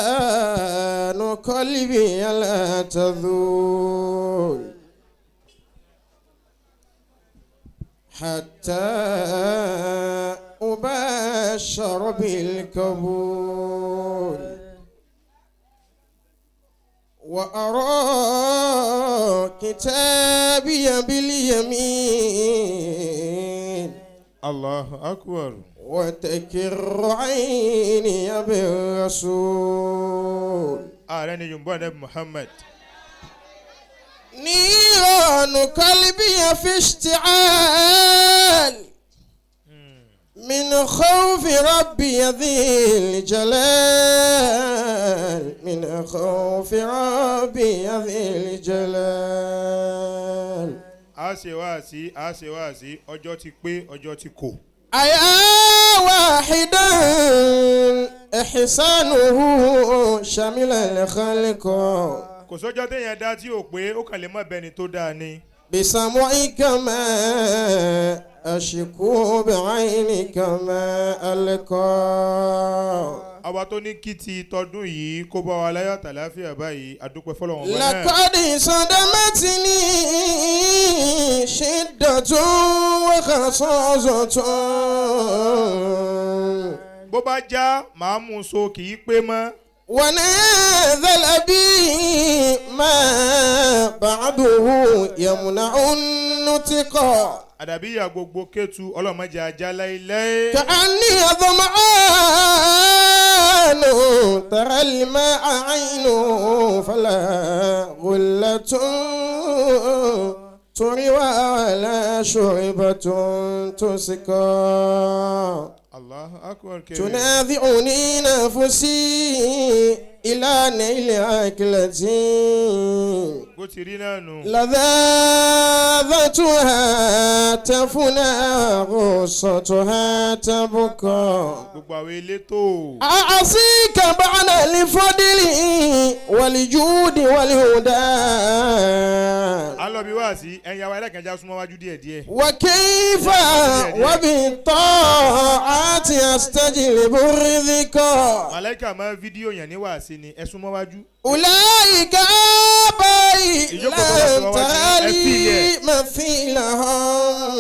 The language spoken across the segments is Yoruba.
أحزان قلبي لا تذول حتى أبشر بالقبول وأرى كتابي باليمين Allahu akbar. وتكر عيني بالرسول Ààrẹ ni Yorùbá Nẹ́bí Muhammad. نيران قلبي في اشتعال من خوف ربي ذي الجلال من خوف ربي ذي الجلال A ṣe wáàsí, a ṣe wáàsí, ọjọ́ ti pé, ọjọ́ ti kò. أيا واحدا إحسانه شمل الخلق Kò sọ́jọ́ téèyàn dá tí ò pé ó kàn lè mọ̀ bẹ́ni tó dáa ni. بسمعك ما أشكو بعينك ما ألقى Ọba tó ní kí ti tọdún yìí kó bá wa láyọ̀ àtàláfíà báyìí, a dúpẹ́ fọlọ́run ọba náà. لقد صدمتني شدة وخصاصة Bó bá já, màá mú un so kì í pé mọ́. ونزل بي ما بعده يمنع النطق Àdàbí ìyá gbogbo kétu ọlọ́mọdé ajá láéláé. كأني ظمآن ترى الماء عينه فلا غلة تروى ولا شربة تسقى Allahu akbar kéré. تنازعني نفسي إلى نيل أكلتي Bó ti rí náà nù. لذاذتها تفنى غصتها تبقى Gbogbo àwọn elétò. أعصيك بعد الفضل والجود والهدى À ń lọ bí wáàsí, ẹ̀yin àwa ẹlẹ́kànjá súnmọ́ wájú díẹ̀díẹ̀. وكيف وبالطاعات أستجلب الرزق Màláìkà máa ń fídíò yàn ní wáàsí ni ẹ súnmọ́ wájú. أولئك آبائي Ìjókòó tó bá ti لم wá wájú, ẹ ترى fi لي ilẹ̀. مثيلهم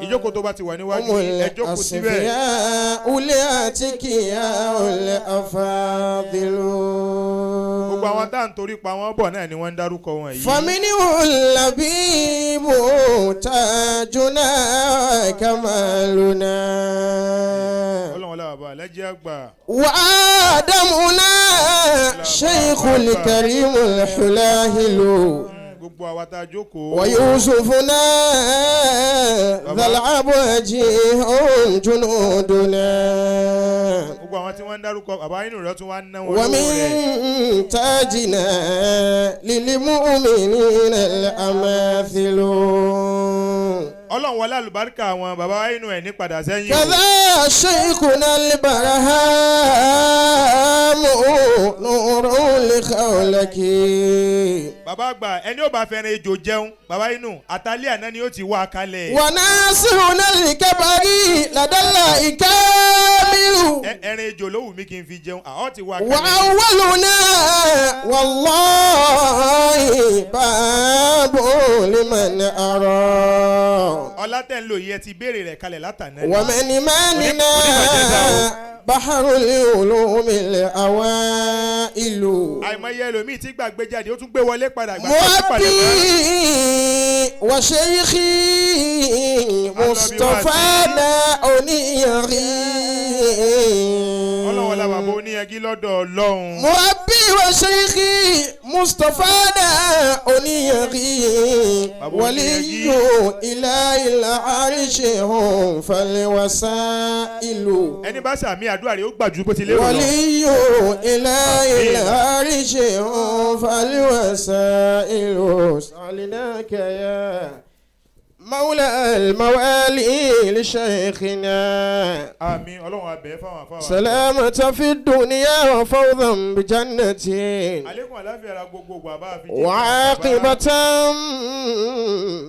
Ìjókòó tó bá ti wà níwájú هم ẹ jókòó síbẹ̀. الأصفياء الأتقياء الأفاضل Gbogbo àwọn tá à ń torí pa wọ́n bọ̀ náà ni wọ́n ń dárúkọ wọn yìí. فمنه اللبيب تاجنا كمالنا Ọlọ́run ọlá bàbá alájẹ́ àgbà. وآدمنا شيخ الكريم الحلاهل Gbogbo àwa tá a jókòó. ويوسفنا ذا العبج هم جنودنا Gbogbo àwọn tí wọ́n ń dárúkọ bàbá inú rẹ̀ tún wá ń ná wọn lówó rẹ̀. ومن تاجنا للمؤمنين الأماثل Ọlọ́run wọlé àlùbáríkà àwọn bàbá inú ẹ̀ ní padà sẹ́yìn o. كذا شيخنا البرهام نور لخولك Bàbá àgbà ẹni ó bá fẹ́ràn ejò jẹun bàbá inú àtàlẹ́ àná ni ó ti wá a kalẹ̀. وناصرنا الكبري لدى الله كامل Ẹran ejò ló wù mí kí n fi jẹun àwọn ti wá a kalẹ̀. وأولنا والله باب لمن أرى Ọlá tẹ̀ ń lò yìí ẹ ti béèrè rẹ̀ kalẹ̀ látàná ni. ومن ماننا بحر العلوم الأوائل Àìmọye ẹlòmíì tí gbàgbé jáde ó tún gbé wọlé padà ìgbà tó tún padà mọ́. مربي وشيخي مصطفانا أنيري Ọlọ́run ọlá bàbá oníyanjú lọ́dọ̀ Ọlọ́run. مربي وشيخي مصطفانا أنيري ولي إله العرش هم فالوسائل Ẹni bá sàmì àdúrà rẹ̀ ó gbà ju bó ti lérò lọ. ولي إله العرش هم فالوسائل سألناك يا مولى الموالي لشيخنا Àmín Ọlọ́run abẹ́ fáwọn àfáwà. سلامة في الدنيا وفوزا بجنة Àlékún àláfíà ara gbogbogbò àbá fi jẹ́ وعاقبة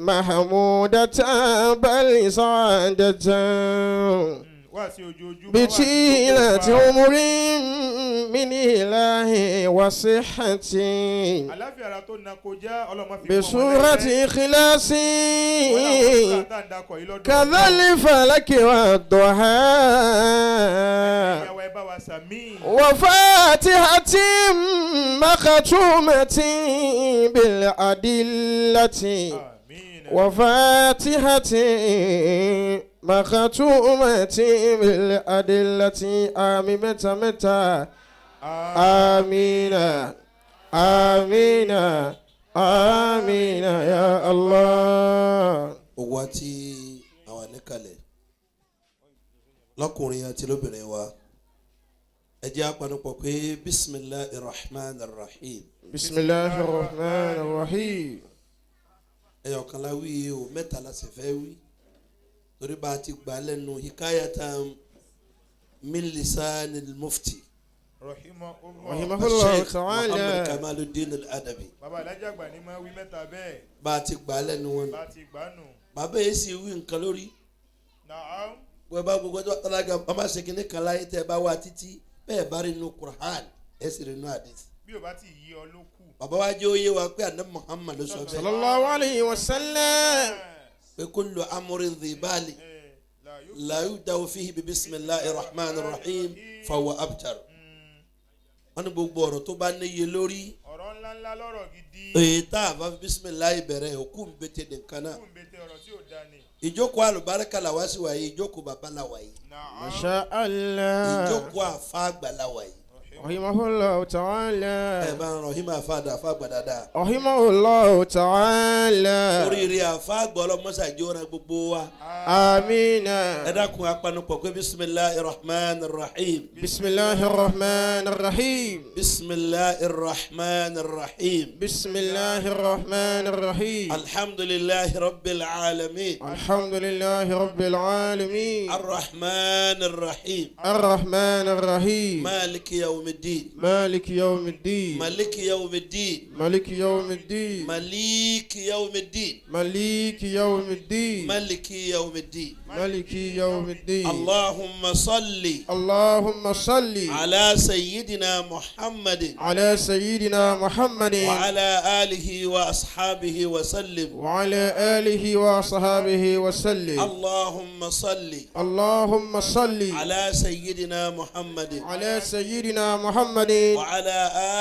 محمودة بل سعادة Wá sí ojoojúmọ́. بطيلة عمر من إله وصحة Àláfíà ara tó na kọjá ọlọ́mọ fi kún ọmọ بسورة lẹ́yìn. إخلاص Wọ́n làwọn sùúrà tá à ń dakọ̀ yìí lọ́dọ̀ كذا Ọlọ́run. الفلك والضحى Ìyàwó ẹ bá wa sàmì. وفاتحة مختومة بالأدلة Àmín. وفاتحة مختومة بالأدلة آمين متى متى آمين آمين آمين يا الله Gbogbo wa tí àwa níkàlẹ̀ lọ́kùnrin àti lóbìnrin wa, ẹ jẹ́ apanupọ̀ pé bisimilahi rahman rahim. بسم الله الرحمن الرحيم. Ẹyọkan la wí o, mẹ́ta la sì fẹ́ wí, torí bá a ti gbà lẹ́nu hikayatan min lisanil mufti Rahimahullah. رحمه الله Sheikh Muhammad تعالى. Kamaluddin al-Adabi. Bàbá alájà àgbà ni máa wí mẹ́ta bẹ́ẹ̀. Bá a ti gbà lẹ́nu wọn nù. Bá ti gbà nù. Bàbá yìí sì wí nǹkan lórí. Naam. Wọ́n bá gbogbo ẹjọ́ tálákà wọ́n bá ṣe kínní kan láyé tẹ́ ẹ bá wá títí bẹ́ẹ̀ bá rí inú Qur'an ẹ sì rí inú hadith. Bí o bá ti yí ọ ló kù. Bàbá wa jẹ́ òye wa pé àná Muhammad ló sọ bẹ́ẹ̀ صلى الله عليه وسلم pé kullu amrin dhi bali Ẹ, la yóò la yubda'u fihi bi bisimilahi rahman rahim fahuwa abtar. Wọ́n ní gbogbo ọ̀rọ̀ tó bá níye lórí, ọ̀rọ̀ ńláńlá lọ́rọ̀ gidi. èyí tá a bá fi bisimilahi bẹ̀rẹ̀ òkú ń bete nìkan náà. Kú ń bete ọ̀rọ̀ tí ò da ni. Ìjókòó àlùbáríkà làwa sì wáyé, ìjókòó bàbá la wáyé, Naam. ما شاء الله. ìjókòó àfa àgbà la wáyé. رحمه الله تعالى. Ẹ bá ń rọhìn máa fa àdá àfa àgbà dáadáa. رحمه الله تعالى. Oríire àfa àgbà ọlọmọsàjì ọ̀ràn gbogbo wa. آمين. Ẹ dákun apanupọ̀ pé bisimilahi rahman rahim. بسم الله الرحمن الرحيم. Bisimilahi rahman rahim. بسم الله الرحمن الرحيم. Alhamdulilahi rabbil alamin. الحمد لله رب العالمين. Arrahman rahim. الرحمن الرحيم. Maliki yawmiddin. مالك يوم الدين. Maliki yawmiddin. ملك يوم الدين. Maliki yawmiddin. مليك يوم الدين. Maliki yawmiddin. ملك يوم الدين. Allahumma salli اللهم صل ala sayyidina muhammadin على سيدنا محمد وعلى آله وأصحابه وسلم. وعلى آله وصحابه وسلم. اللهم صل اللهم صل على سيدنا محمد على سيدنا محمد وعلى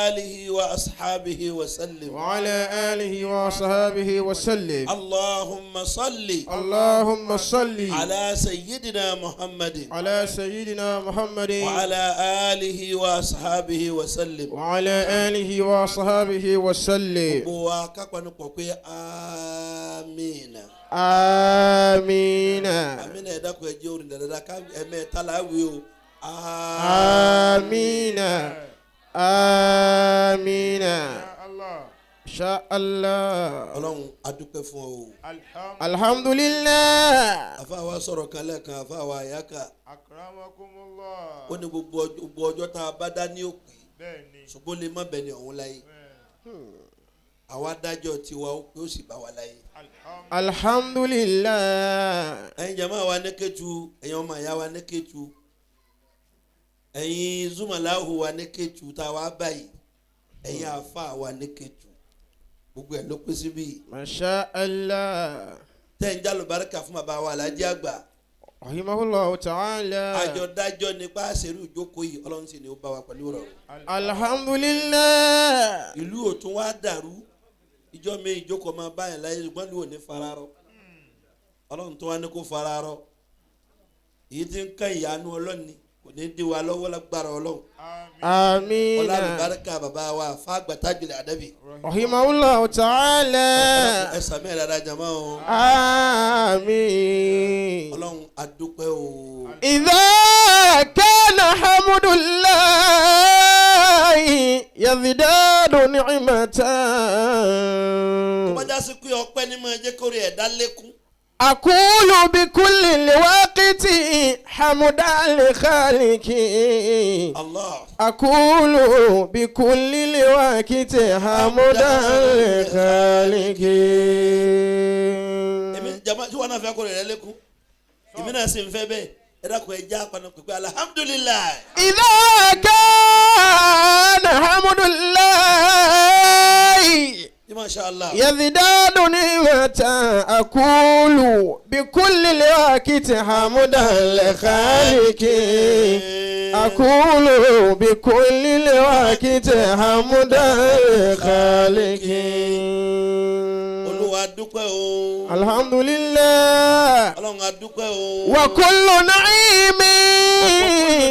آله وأصحابه وسلم. وعلى آله وصحابه وسلم. اللهم صل اللهم صل على سيدنا محمد على سيدنا محمد وعلى آله وأصحابه وسلم. وعلى آله وصحابه وسلم. Gbogbo wa kápánupọ̀ pé amina. آمين. Amina, ẹ dákun ẹ jẹ́ orin dáadáa ká ẹ̀mẹ́ta la wí o. آمين آمين. Ya Allah. إن شاء الله. Ọlọ́run adúpẹ́ fún ọ o. Alhamdu. الحمد لله. Àfa wa sọ̀rọ̀ kan lẹ́ẹ̀kan, àfa wa àyàkà. Akramakumullah. Ó ní gbogbo ọjọ́ tá a bá dá ní òpè, Bẹ́ẹ̀ ni. ṣùgbọ́n lè má bẹ̀ ní ọ̀hún láyé. Bẹ́ẹ̀. Àwa adájọ́ tiwa ó pé ó sì bá wa láyé. Alhamdu. الحمد لله. Ẹ̀yin jama wa ní Kétu, ẹ̀yin ọmọ ìyá wa ní Kétu, ẹ̀yin zumalahu wa ní Kétu tá a wá báyìí, ẹ̀yin afa wa ní Kétu, gbogbo ẹ̀ ló pín síbí. ما شاء الله. Tẹ́ ń jálù barika fún bàbá wa Alhaji àgbà. رحمه الله تعالى. Àjọ dájọ́ nípa àṣírí ìjókòó yìí, ọlọ́run sì ni ó bá wa pẹ̀lú rọrùn. الحمد لله. Ìlú ò tún wá dàrú, ìjọ mi ìjókòó máa bá yẹn láyé, ṣùgbọ́n ìlú ò ní fararọ, ọlọ́run tó wá ní kó fararọ, èyí tí ń kán ìyanu ọlọ́ni kò ní dí wa lọ́wọ́ lágbára ọlọ́run. Àmín. آمين. Ọlá àlùbáríkà bàbá wa fàgbàtàjùlẹ̀ àdàbì. رحمه الله تعالى. Ẹ sàmì ẹ̀ dáadáa jàmá o. آمين. Ọlọ́run adúpẹ́ o. إذا كان حمد الله يزداد نعمة Tó bá já sí pé ọpẹ́ ní máa jẹ́ kórè ẹ̀dá lékún, أقول بكل الوقت حمدا لخالقي. Allah. أقول بكل الوقت حمدا لخالقي. Èmi jama tí wọn náà fẹ́ kórè rẹ lékún, èmi náà sì ń fẹ́ bẹ́ẹ̀, ẹ dákun ẹ já panu pípẹ́ alhamdulilayi. إذا كان Masha Allah. يزداد نعمة أقول بكل الوقت حمدا لخالقي أقول بكل الوقت حمدا لخالقي Olúwa dúpẹ́ o. الحمد لله Ọlọ́run a dúpẹ́ o. وكل نعيم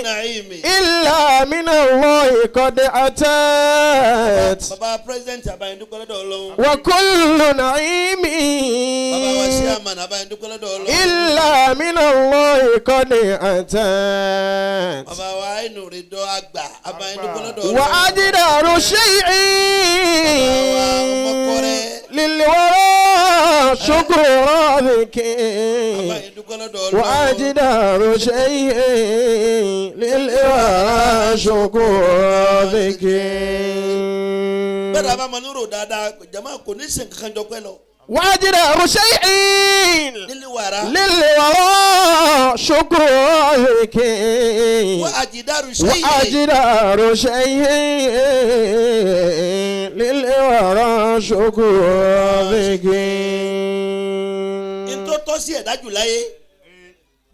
نعيم. إلا من الله قد أتت Bàbá president àbáyé dúpẹ́ lọ́dọ̀ Ọlọ́run. وكل نعيم Bàbá wa chairman àbáyé dúpẹ́ lọ́dọ̀ Ọlọ́run. إلا من الله قد أتت Bàbá wa inú rẹ̀ dọ́ àgbà àbáyé dúpẹ́ lọ́dọ̀ Ọlọ́run. وأجدر شيء للورى شكر ربك Àbáyé dúpẹ́ lọ́dọ̀ Ọlọ́run. وأجدر شيء للورى شكر ربك Bẹ́ẹ̀ni a bá ma nírò dáadáa jama kò ní sìn kankan jọ pẹ́ lọ. وأجدر شيء Nílé wàrà. للورى شكر ربك Wọ́n àjìdárò ṣe yìí. وأجدار شيء للورى شكر ربك Ntọ́ tọ́ sí ẹ̀dá jù láyé.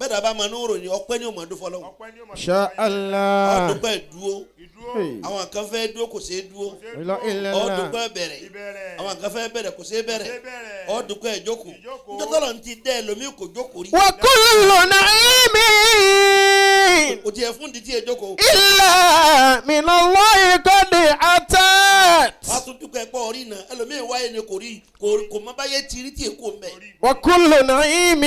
Bẹ́ẹ̀ni a bá ma nírò ní ọpẹ́ ní òmòdó fọlọ́run. Ọpẹ́ ni ó máa شاء الله Ọdúpẹ́ dúró. ìdúró Àwọn kan fẹ́ dúró kò ṣeé dúró. لا إله إلا الله Ọdúpẹ́ bẹ̀rẹ̀. ìbẹ̀rẹ̀ Àwọn kan fẹ́ bẹ̀rẹ̀ kò ṣeé bẹ̀rẹ̀. ṣe bẹ̀rẹ̀ Ọdúpẹ́ ìjókòó. Ìjókòó. Ntọ́tọ́lọ̀ ti dẹ́ ẹlòmíì kò jókòó rí. وكل نعيم Kò tiẹ̀ fún di tí ẹ jókòó. إلا من الله قد أتت Wàá tún dúpẹ́ pọ̀ orí náà ẹlòmíì wáyé ni kò rí kò mọ báyé ti rí tí èkó mbẹ. وكل نعيم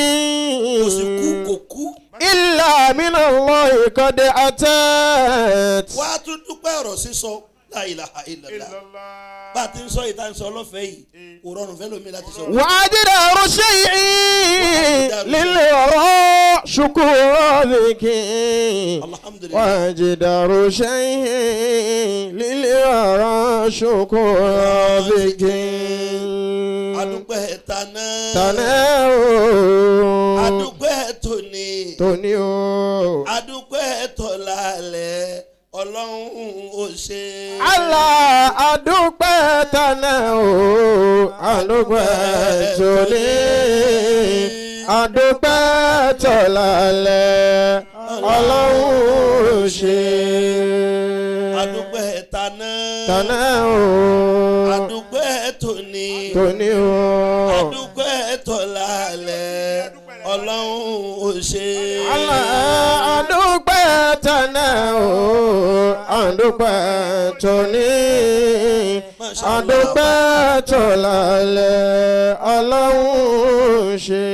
Kò sì kú kò kú. إلا من الله قد أتت Wàá tún dúpẹ́ ọ̀rọ̀ sísọ la ilaha illallah. illallah Bá a ti ń sọ ìta ń sọ ọlọ́fẹ́ yìí kò rọrùn fẹ́ lómi láti sọ. وأجدر شيء للوراء شكر ربك Alhamdulillah. وأجدر شيء للوراء شكر ربك Adúpẹ́ tàná. تناو Adúpẹ́ tòní. tóní o Adúpẹ́ tọ̀lálẹ̀ Ọlọ́run ò ṣe. Allah adúpẹ́ tàná o adúpẹ́ tóní adúpẹ́ tọ̀lálẹ̀ Ọlọ́run ò ṣe. Adúpẹ́ tàná. tàná o Adúpẹ́ tòní. tóní o Adúpẹ́ tọ̀lálẹ̀ Ọlọ́run ò ṣe. Allah adúpẹ́ tàná o adúpẹ́ tóní adúpẹ́ tọ̀lálẹ̀ Ọlọ́run ò ṣe.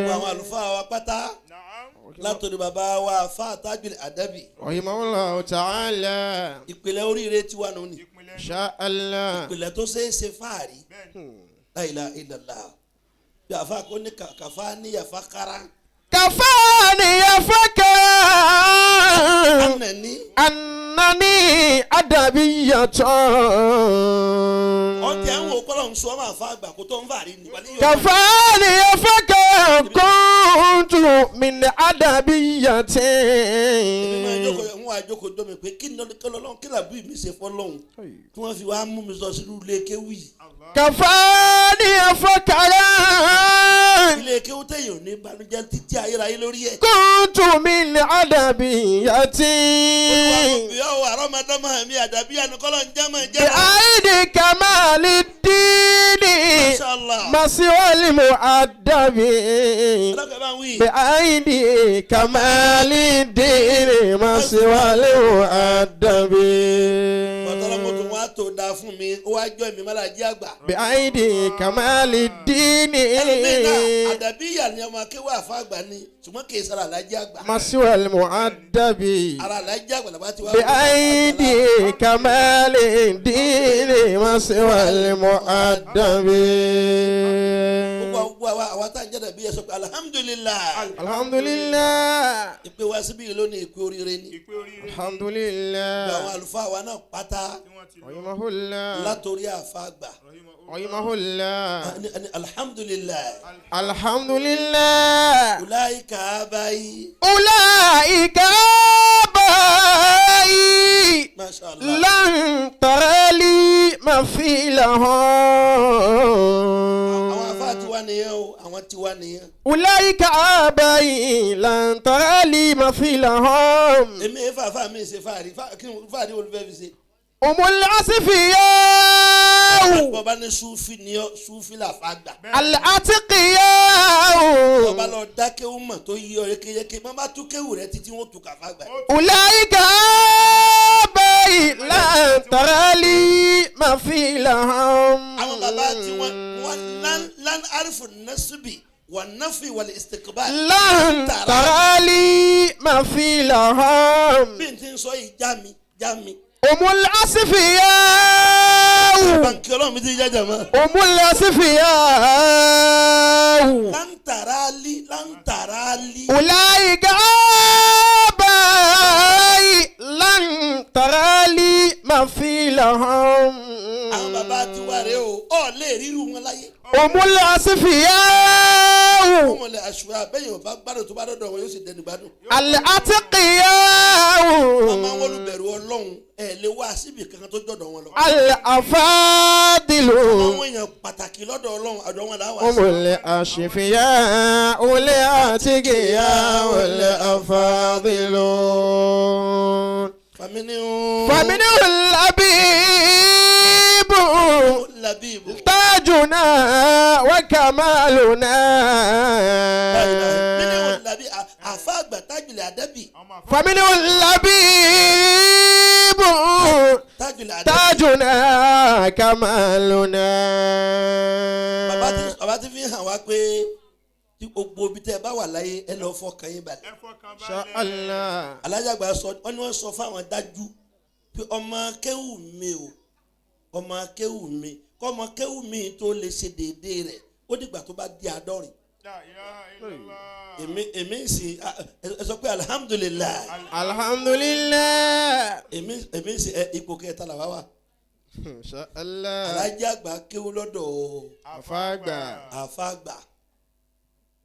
Gbogbo àwọn àlùfáà wa pátá Naam. látòrí bàbá wa àfáà Tajul Adabi. Rahimahullahu ta'ala. Ìpìlẹ̀ oríire tiwa nù ni. Ìpìlẹ̀ Insha Allah. Ìpìlẹ̀ tó ṣeé ṣe fáàrí. bẹ́ẹ̀ni. La ilaha illallah. Bí àfáà kò ní kàfá níyàfá kára. Kafani yafaka. Ànàní. Annani adabiyatan. Ọ̀tí àwọn òkọ́lọ̀ ń sọ ọmọ àfa àgbà kó tó ń fàárí ni. Kafani yafaka kuntu min Èmi máa adabiyatin. jókòó ń wá jókòó jọ mi pé kí ni ọlọ́run kí làbí mi ṣe fọ́lọ́hún tí wọ́n fi wá mú mi sọ sínú ilé kéwù yìí. Kafani yafaka. Ilé kéwù téèyàn ò ní banújẹ́ títí ayérayé lórí ẹ̀. Kuntu min adabiyatin. Ìyá o àrọ́mọdọ́mọ mi àdàbí ànukọ́lọ́ ń jẹ́ mọ̀ jẹ́. بعيد كمال الدين Mashallah. مسوى المؤدب Ọlọ́kẹ́ bá ń wí. بعيد كمال الدين مسوى المؤدب Bọ̀tọ́lọ́mọ tó wá tó dáa fún mi, ó wá jọ èmi mọ́lá jí àgbà. بعيد كمال الدين Ẹlòmíì náà àdàbí ìyá ni ọmọ akéwà àfa àgbà ni ṣùgbọ́n kì í sara àlájí àgbà. مسوى المؤدب Ara àlájí àgbà làbá ti wá. بعيد كمال الدين مسوى المؤدب Gbogbo àwọn àwa tá à ń jẹ́ dàbí ẹ sọ pé alihamudulilayi. Alhamdulillah. Ìpè wá síbí yìí lónìí ìpè oríire ni. Ìpè oríire الحمد لله Gbogbo àwọn àlùfáà wa náà pátá tí wọ́n ti lọ. رحمه الله látòrí àfa àgbà. رحمه الله Alihamudulilayi. الحمد لله Ulaika abayi. أولئك آبائي Masha Allah. لن ترى لي مثيلهم. Àwọn afá tiwa nìyẹn o, àwọn tiwa nìyẹn. أولئك آبائي لن ترى لي مثيلهم. Èmi ẹ fàáfàá mi ṣe fàárí kí ni fàárí olùfẹ́ fi ṣe. هم الأصفياء. Bọ́ba ní sufi ni ọ, sufi là fa gbà. الأتقياء. Bọ́ba lọ dá kéwù mọ̀ tó yí ọ yékéyéké, má bá tú kéwù rẹ títí wọ́n tú kàfa gbà. أولئك آبائي لن ترى لي مثيلهم. Àwọn bàbá tí wọ́n wọ́n lan arifu nasubi wà nafi wal istikbal. لن ترى لي مثيلهم. Bí n ti sọ yìí, já mi já mi. هم الأصفياء. Bàǹkì ọlọ́run mi ti jájà mọ́. هم الأصفياء. Lantarali lantarali. أولئك آبائي لن ترى لي مثيلهم. Àwọn bàbá tiwa rè o, ọ̀ lè ríru wọn láyé. هم الأصفياء. Wọ́n lè aṣọ abẹ́yẹ̀ ọba gbádùn tó bá dọ̀dọ̀ wọn yóò sì dẹni gbádùn. الأتقياء. Wọ́n máa ń wọ́n bẹ̀rù ọlọ́run, ẹ̀ lè wá síbi kankan tó jọ̀dọ̀ wọn lọ. الأفاضل. Àwọn èèyàn pàtàkì lọ́dọ̀ ọlọ́run, àdó wọn làwọn هم sí. الأشفياء الأتقياء الأفاضل. Fàmílì فمنه اللبيب. Làbíbù. تاجنا وكمالنا. Mílíọ̀nù làbí àfa àgbà tájùlẹ̀ àdẹ́bì. فمنه اللبيب. Tájùlẹ̀ àdẹ́bì. تاجنا كمالنا. Bàbá ti fi hàn wá pé tí gbogbo ibi tẹ́ ẹ bá wà láyé, ẹ lọ fọkàn yín balẹ̀. Ẹ fọkàn إن شاء balẹ̀. الله. Alájàgbà sọ, wọ́n ní wọ́n sọ fáwọn dájú pé ọmọ akéwù mi o, ọmọ akéwù mi kọ́, ọmọ akéwù mi tó lè ṣe déédéé rẹ̀, ó dìgbà tó bá di 70. La ilaha illallah. Èmi sì ẹ sọ pé alihamudulilayi. الحمد لله. Èmi sì ẹ ipò kẹta làwa wà. إن شاء الله. Alájàgbà kéwù lọ́dọ̀ Àfáàgbà. àfàgbà,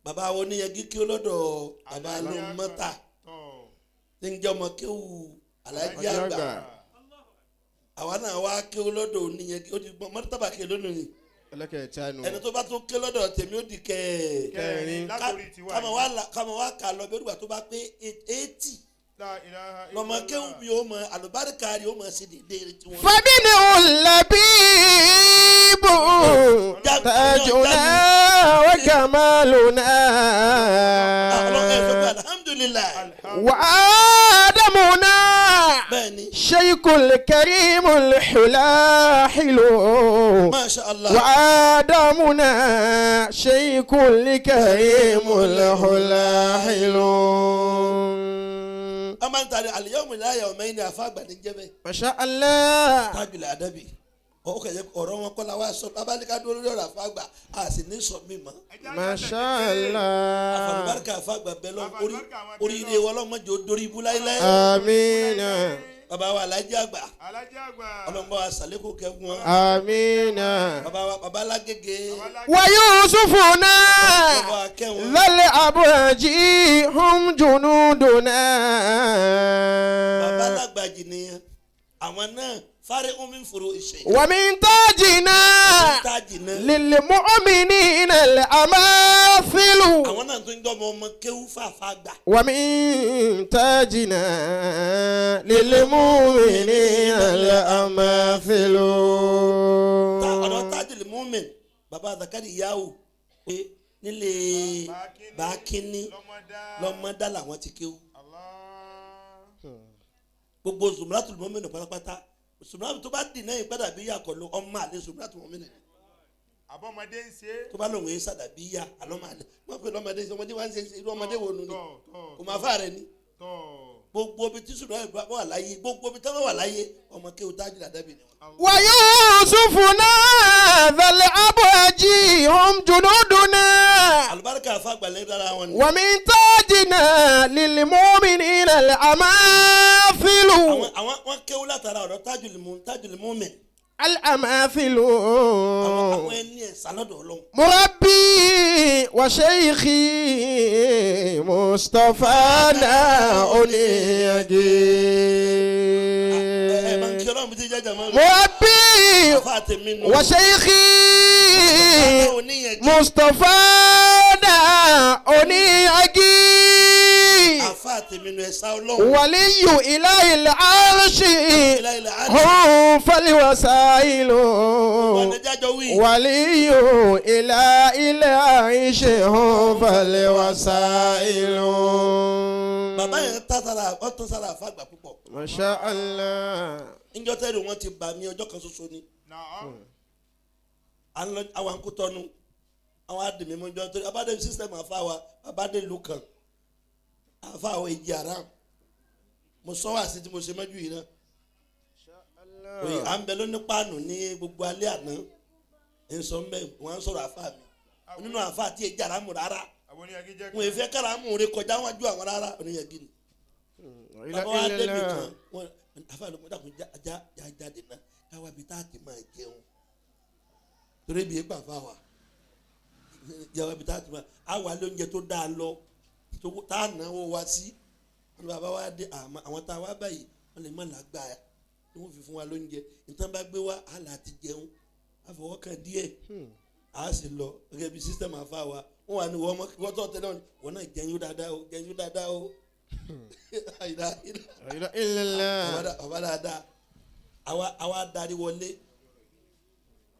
bàbá wo níyẹgí kéwù lọ́dọ̀ bàbá ló mọ́ta Tọ́. tí ń jẹ́ ọmọ kéwù alájàgbà. Àgbà. Àwa náà wá kéwù lọ́dọ̀ oníyẹgí, ó di mọ́tàbà kéwù lónìí ni. Ẹlẹ́kẹ̀ẹ́ta nù. Ẹni tó bá tún ké lọ́dọ̀ tèmi, ó di Kẹrin. Látòrí tiwa kàmá yìí. wá kàmá wá kà lọ bí olùgbà tó bá pé 80 La ilaha lọmọ illallah. kéwù mi ó mọ àlùbáríkà rẹ̀, ó mọ sí dédé rẹ̀ tiwọn. فمنه اللبيب تاجنا وكمالنا. Ọlọ́run ẹ sọ pé alihamudulilayi. وآدمنا Bẹ́ẹ̀ni. شيخ الكريم الحلاحل. Masha allah. وآدمنا شيخ الكريم الحلاحل. A máa ń tari aliyahu la yawmayni, àfàgbà ní jẹ́bẹ̀. ما شاء الله. Tajul adabi, ó kẹ̀ jẹ́ ọ̀rọ̀ wọn kọ́ la wá sọ, abáníká dúró lórí ọ̀rọ̀ àfàgbà, a sì ní sọ mí mọ́. ما شاء الله. Àfàlùbáríkà àfàgbà bẹ́ẹ̀ lọ, oríire wọn ọlọ́mọdé ó dorí ibú láíláí. آمين. Bàbá wa alájí àgbà, Alájà àgbà. ọlọ́mọ wa sàlékò kẹ́kun wọn. آمين. Bàbá wa bàbá alágége, ويوسفنا bàbá wa kẹ́wọn. ذا الأبراج هم جنودنا. Bàbá alágbàjì nìyẹn, àwọn náà fárí omi fòrò ìṣe. ومن تاجنا Tájì náà للمؤمنين الأماثل. Àwọn náà tó ń jọmọ ọmọ kéwú fàáfàá gbà. ومن تاجنا للمؤمنين الأماثل. Ọ̀dọ̀ tájì lè múmin, bàbá Zakari Yahu pé nílé bàákíní Lọ́mọdá. lọ́mọdá làwọn ti kéwú. Allah. Gbogbo zumratul mu'min pátápátá, zumratul tó bá dì náà yìí padà bí yà kọ́ ló ọmọ àlè zumratul mu'min. Àbọ̀mọdé ń ṣe é. Tó bá lòun yẹn sàdàbí yà àlọ́mọ àlè wọ́n pè lọ́mọdé, ọmọdé wá ń ṣe irú ọmọdé wo nu ni? Tọ́ tọ́. Kò máa fà rẹ ni. Tọ́. Gbogbo ibi tí sùnà bá wà láyé, gbogbo ibi tí wọ́n wà láyé, ọmọ kéwú tájì làdàbí ni wọn. ويوسفنا ذا الأبراج هم جنودنا. Àlùbáríkà àfàgbàlẹ̀ dára wọn ni. ومن تاجنا للمؤمنين الأماثل. Àwọn wọn kéwú látara ọ̀dọ̀ tájùlì múmin. الأماثل. Àwọn ẹni ẹ̀sà lọ́dọ̀ ọlọ́run. مربي وشيخي مصطفانا أنيجي. Ẹ máa ń kí ọlọ́run bí ti jẹ́jà mọ́. مربي Àfa tèmi nù. وشيخي Bàbá oníyẹn kí. مصطفى دا أونياجي Àfa tèmi nù ẹ̀sà ọlọ́run. ولي إله العرش Ilá ilẹ̀ àdì. هم فالوسائل Ọ̀nà jájọ wí. ولي إله العرش هم فالوسائل Bàbá yẹn tá sára wọ́n tán sára àfa àgbà púpọ̀. ما شاء الله Níjọ́ tẹ́lẹ̀ wọ́n ti bà mí ọjọ́ kan ṣoṣo ni. Naam. À ń lọ àwọn akótọ́nu àwọn adìmímú jọ torí abádé sísítẹ́mù àfa wa abádé ìlú kan àfa àwọn èjì àrà mo sọ wá sí tí mo ṣe mọ́jú yìí náà òye à ń bẹ lóní páànù ní gbogbo alẹ́ àná ń sọ ń bẹ wọn á sọ̀rọ̀ àfa mi nínú àfa àti èjì àrà mù rárá Àwọn oníyagi jẹ́ wọn èfẹ́ kára mú rẹ kọjá wọn ju àwọn rárá oníyẹ̀gì ni bàbá wa débi kan wọn àfa ló dàkún já já já jáde náà káwa bi tá a ti máa jẹun torí ibi yẹn gbà fa wa jáwa bi tá a ti máa àwa lóúnjẹ tó dáa lọ tó tá a náwó wa sí wọn bàbá wa dé àmọ́ àwọn tá a wá báyìí wọn lè má làgbà tí wọn fi fún wa lóúnjẹ nítorí bá gbé wa á là ti jẹun àfọwọ́kàn díẹ̀ a sì lọ gẹ́gẹ́ bí sísítẹ́mù àfa wa wọn wà ní wọ́n mọ́ wọ́n tọ́ tẹ́lẹ̀ wọn náà jẹun yó dáadáa o jẹun yó dáadáa o àyìnlá لا إله إلا الله bàbá dáadáa àwa àwa darí wọlé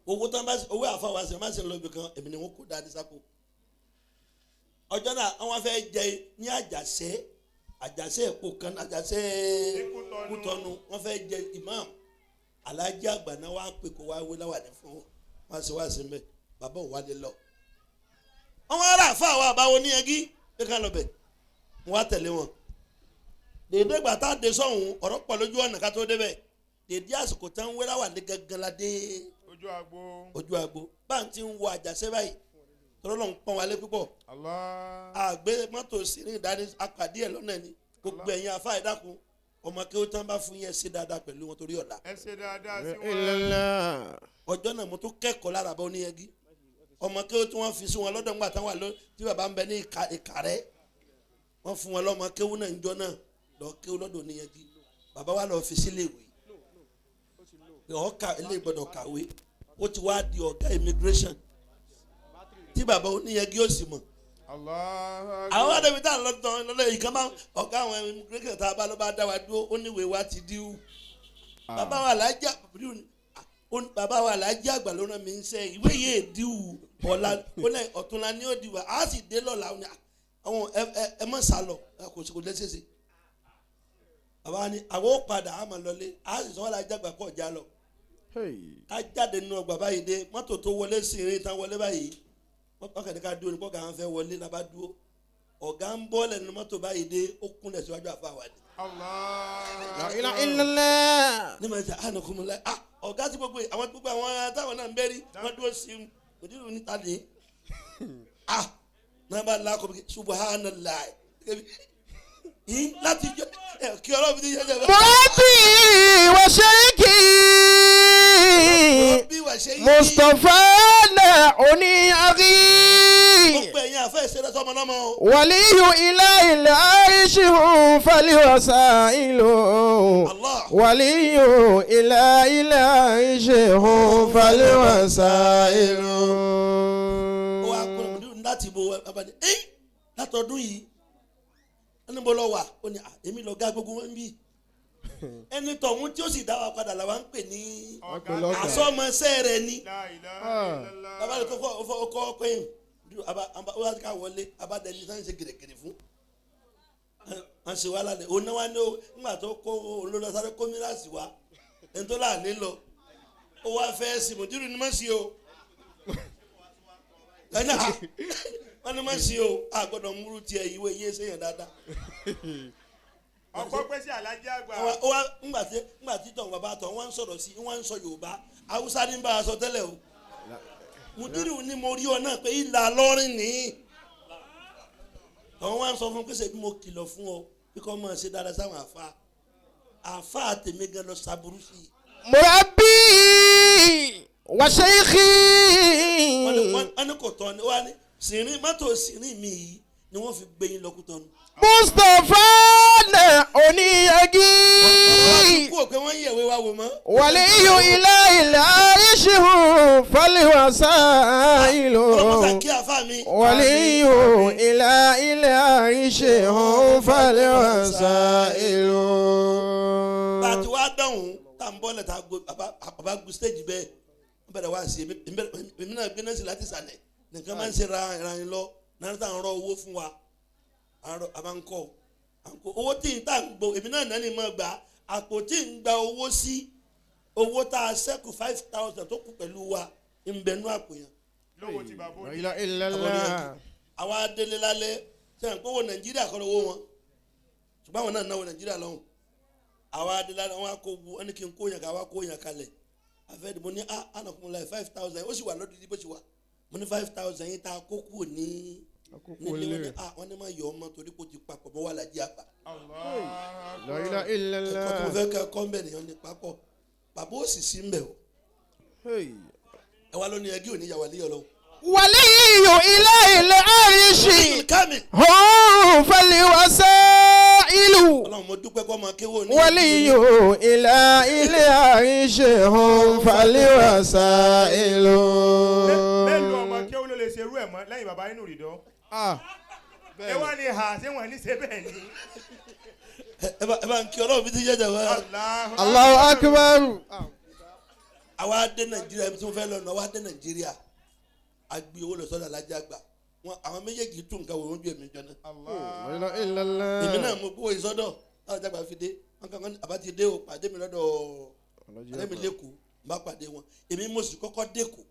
owó tán bá owó àfa wa sẹ má ṣe lọ ibì kan èmi ni wọn kó dáadé sápò ọjọ́ náà àwọn fẹ́ jẹ ní àjàṣẹ́ àjàṣẹ́ èkó kan àjàṣẹ́ Kútọ̀nù. Kútọ̀nù wọ́n fẹ́ jẹ imam alájí àgbà náà wàá pè kó wá wé láwàní fún wọn ṣe wá sí mbẹ bàbá òun wá lé lọ. Àwọn ará àfa àwọn àbáwo ní ẹgí pé ká lọ bẹ̀ wọ́n á tẹ̀lé wọn dèdè gbà tá a dé sọ̀hún ọ̀rọ̀ pọ̀ lójú ọ̀nà ká tó débẹ̀ dèdè àsìkò tán wẹ́rẹ́ wà ní gangan la dé Ojú agbo. ojú agbo bá ń ti ń wọ àjàṣẹ́ báyìí tọ́lọ́ lọ́n pọ́n wálé púpọ̀ Allah. àgbẹ̀ mọ́tò sí ní ìdání apàdé ẹ̀ lọ́nà ni gbogbo ẹ̀yin afá ìdákun ọmọ kí ó tán bá fún yẹn ṣe dáadáa pẹ̀lú wọn torí ọ̀la Ẹ ṣe dáadáa sí لا إله wọn. إلا الله ọjọ́ náà mo tún kẹ́kọ̀ọ́ lára bá oníyẹgí ọmọ kí ó tí wọ́n fi sí wọn lọ́dọ̀ ńgbà táwọn àlọ́ tí bàbá ń bẹ ní Ìkàrẹ́ wọ́n fún wọn lọ́mọ kéwú náà ńjọ́ náà lọ kéwú lọ́dọ̀ oníyẹgí bàbá wa lọ fi sílé ìwé ọ̀ka ilé gbọ́dọ̀ kàwé ó ti wá di ọ̀gá immigration tí bàbá oníyẹgí ó sì mọ̀ Allah. àwọn àdàbí tá à ń lọ tán lọ́lọ́ yìí kan máa ọ̀gá àwọn immigration tá a bá lọ́ bá dá wa dúró ó níwèé wa ti díwù bàbá wa làájá bàbá wa làájá àgbà ló rán mi ń sẹ́ ìwé yìí èdìwù ọ̀la ó lẹ́ ọ̀túnla ní òdìwà á sì dé lọ́la ó ní àwọn ẹ mọ̀ sálọ kò sí kò lẹ́sẹ̀sẹ̀ bàbá wa ni àwọn ó padà á máa lọlé á sì sọ wọn làájá àgbà kọ̀ já lọ ká jáde nínú ọgbà báyìí dé mọ́tò tó wọlé sí eré tán wọlé báyìí wọ́n kàn ní ká dúró ní kọ́kà ń fẹ́ wọlé la bá dúró ọ̀gá ń bọ́ lẹ́nu mọ́tò báyìí dé ó kúnlẹ̀ síwájú àfa wa ni. Allah. La ilaha illallah. ní ma ṣe àná kún mi láì ah ọ̀gá tí gbogbo àwọn gbogbo àwọn táwọn náà ń bẹ́rí wọ́n dúró sí i òdìrú níta ní. ah náà bá la kọ́ mi subhanallah yìí láti jọ ẹ kí ọlọ́run ti yẹ ẹ Murati wa shaykhi bí wàá ṣe yí Mustafa na oni aghi gbogbo ẹ̀yin àfẹ́ ìṣẹ̀lẹ̀ sọmọ lọ́mọ o. waliyu ilahi al-arshi falwasailu Allah. waliyu ilahi al-arshi falwasailu. ó wá kúrò mọ̀dúrú láti bo abàdé ẹ́ látọdún yìí ẹni bó lọ wà ó ní "À, èmi lọ gá gbogbo wọn bí ẹni tọ̀hún tí ó sì dá wa padà làwa ń pè ní Ọ̀gá lọ́gàá. àsọmọṣẹ́ rẹ ni La ilaha illallah. bàbá rẹ kọ́kọ́ ọfọ ọkọ ọkọ yìí ó wá ká wọlé abádẹni sáà ń ṣe gèrègèrè fún wọn ṣe wá lálẹ́ òun náà wá ní o nígbà tó kó olórí sáré kó mílíọ̀sì wá ẹni tó láàánú lọ ó wá fẹ́ sí mọ̀dúrú ni má sí o ẹni à wọn ni má sí o a gbọ́dọ̀ múrú tiẹ̀ ìwé iye sẹ́yìn dáadáa Ọkọ pẹ́ sí alájí àgbà. ó wá ńgbà tí ńgbà tí tọ̀ bàbá tọ̀ wọ́n ń sọ̀rọ̀ sí wọ́n ń sọ Yorùbá Haúsá ní bá a sọ tẹ́lẹ̀ o mùdírù ni mo rí ọ náà pé ìlà lọ́rìn ní àwọn wá ń sọ fún pé ṣe bí mo kìlọ̀ fún ọ bí kò mọ̀ ṣe dáadáa sáwọn àfa àfa àtẹ̀mí gan lọ ṣàbùrú sí i murabbi wa shaykhi wọ́n ní wọ́n ní kò tọ́ ni wọ́n ní sìnrín mọ́tò sìnrín mi yìí ni wọ́n fi gbé yín lọ́kùtọ́nu. Mustapha na oníyagi. Kú òpin wọ́n ń yẹ̀wé wa wò mọ́. Wàlíyù ilá ilà ìṣirò fálíwàsá ìlú. Ọlọ́mọsà kí àfa mi. Wàlíyù ilá ilà ìṣirò fálíwàsá ìlú. Bá a ti wá dáhùn tá à ń bọ́lẹ̀ tá a go bàbá gu stage bẹ́ẹ̀ wọ́n bẹ̀rẹ̀ wá sí èmi náà gbé náà sí láti sàlẹ̀ nìkan máa ń ṣe ra ìrìn lọ náà tá à ń rọ owó fún wa a máa ń kọ́ owó tí n tá ń gbọ́ èmi náà náà ni mo gbà àpò tí n gba owó sí owó tá a ṣẹ́kù 5,000 tó kù pẹ̀lú wa ń bẹ nú àpò yẹn. Lówó ti bàbá òní. Ilà ilà. Àwa délé lálẹ́ sẹ́yìn kówó Nàìjíríà kọ́ lówó wọn ṣùgbọ́n àwọn náà náwó Nàìjíríà lọ́hùn. Àwa délé lálẹ́ wọn kó wu ẹni kí n kó yàn ká wá kó yàn kalẹ̀ àfẹ́ mo ní ànàkùnrin láì 5,000 ó sì wà lọ́dún bó ti wà mo ní 5,000 yìí tá a kó kúrò ní nílé wọn ní wọn ní ma yọ ọmọ torí kò ti papọ̀ mọ́ wà lájí àgbà. La ilaha illallah. Ẹ̀kọ́ tí mo fẹ́ kẹ́ kọ́ mbẹ́ nìyẹn ní papọ̀ bàbá ó sì sí mbẹ́ o. Ẹ wá lónìí ẹgí òní yàwá léyọ̀ lọ. Wàlíyù ilé ilé àríṣì. Kámi. Hó fal-wasailu. Ọlọ́run mo dúpẹ́ kọ́ ọmọ kéwò ní. Wàlíyù ilé ilé àríṣì. Hó fal-wasailu. Mélòó ọmọ kéwò ló lè ṣerú ẹ̀ mọ́ lẹ́yìn bàbá inú rìndọ́. Ẹ wá ní ha ṣé wọ́n ní ṣe bẹ́ẹ̀ ni. Ẹ bá ń kí Ọlọ́run fi ti jẹ́jẹ̀ wá. Allahu akbar. Àwa dé Nàìjíríà ibi tí mo fẹ́ lọ nù àwa dé Nàìjíríà a gbé owó lọ sọ́dọ̀ alájà àgbà wọn àwọn méjèèjì tún nǹkan wò ó ju èmi jọ náà. Èmi náà mo gbówó ìsọdọ̀ alájà àgbà fi dé wọn kàn án àbá ti dé o pàdé mi lọ́dọ̀ pàdé mi lẹ́kọ̀ọ́ n bá pàdé wọn èmi mo sì kọ́kọ́ dẹ́kọ̀ọ́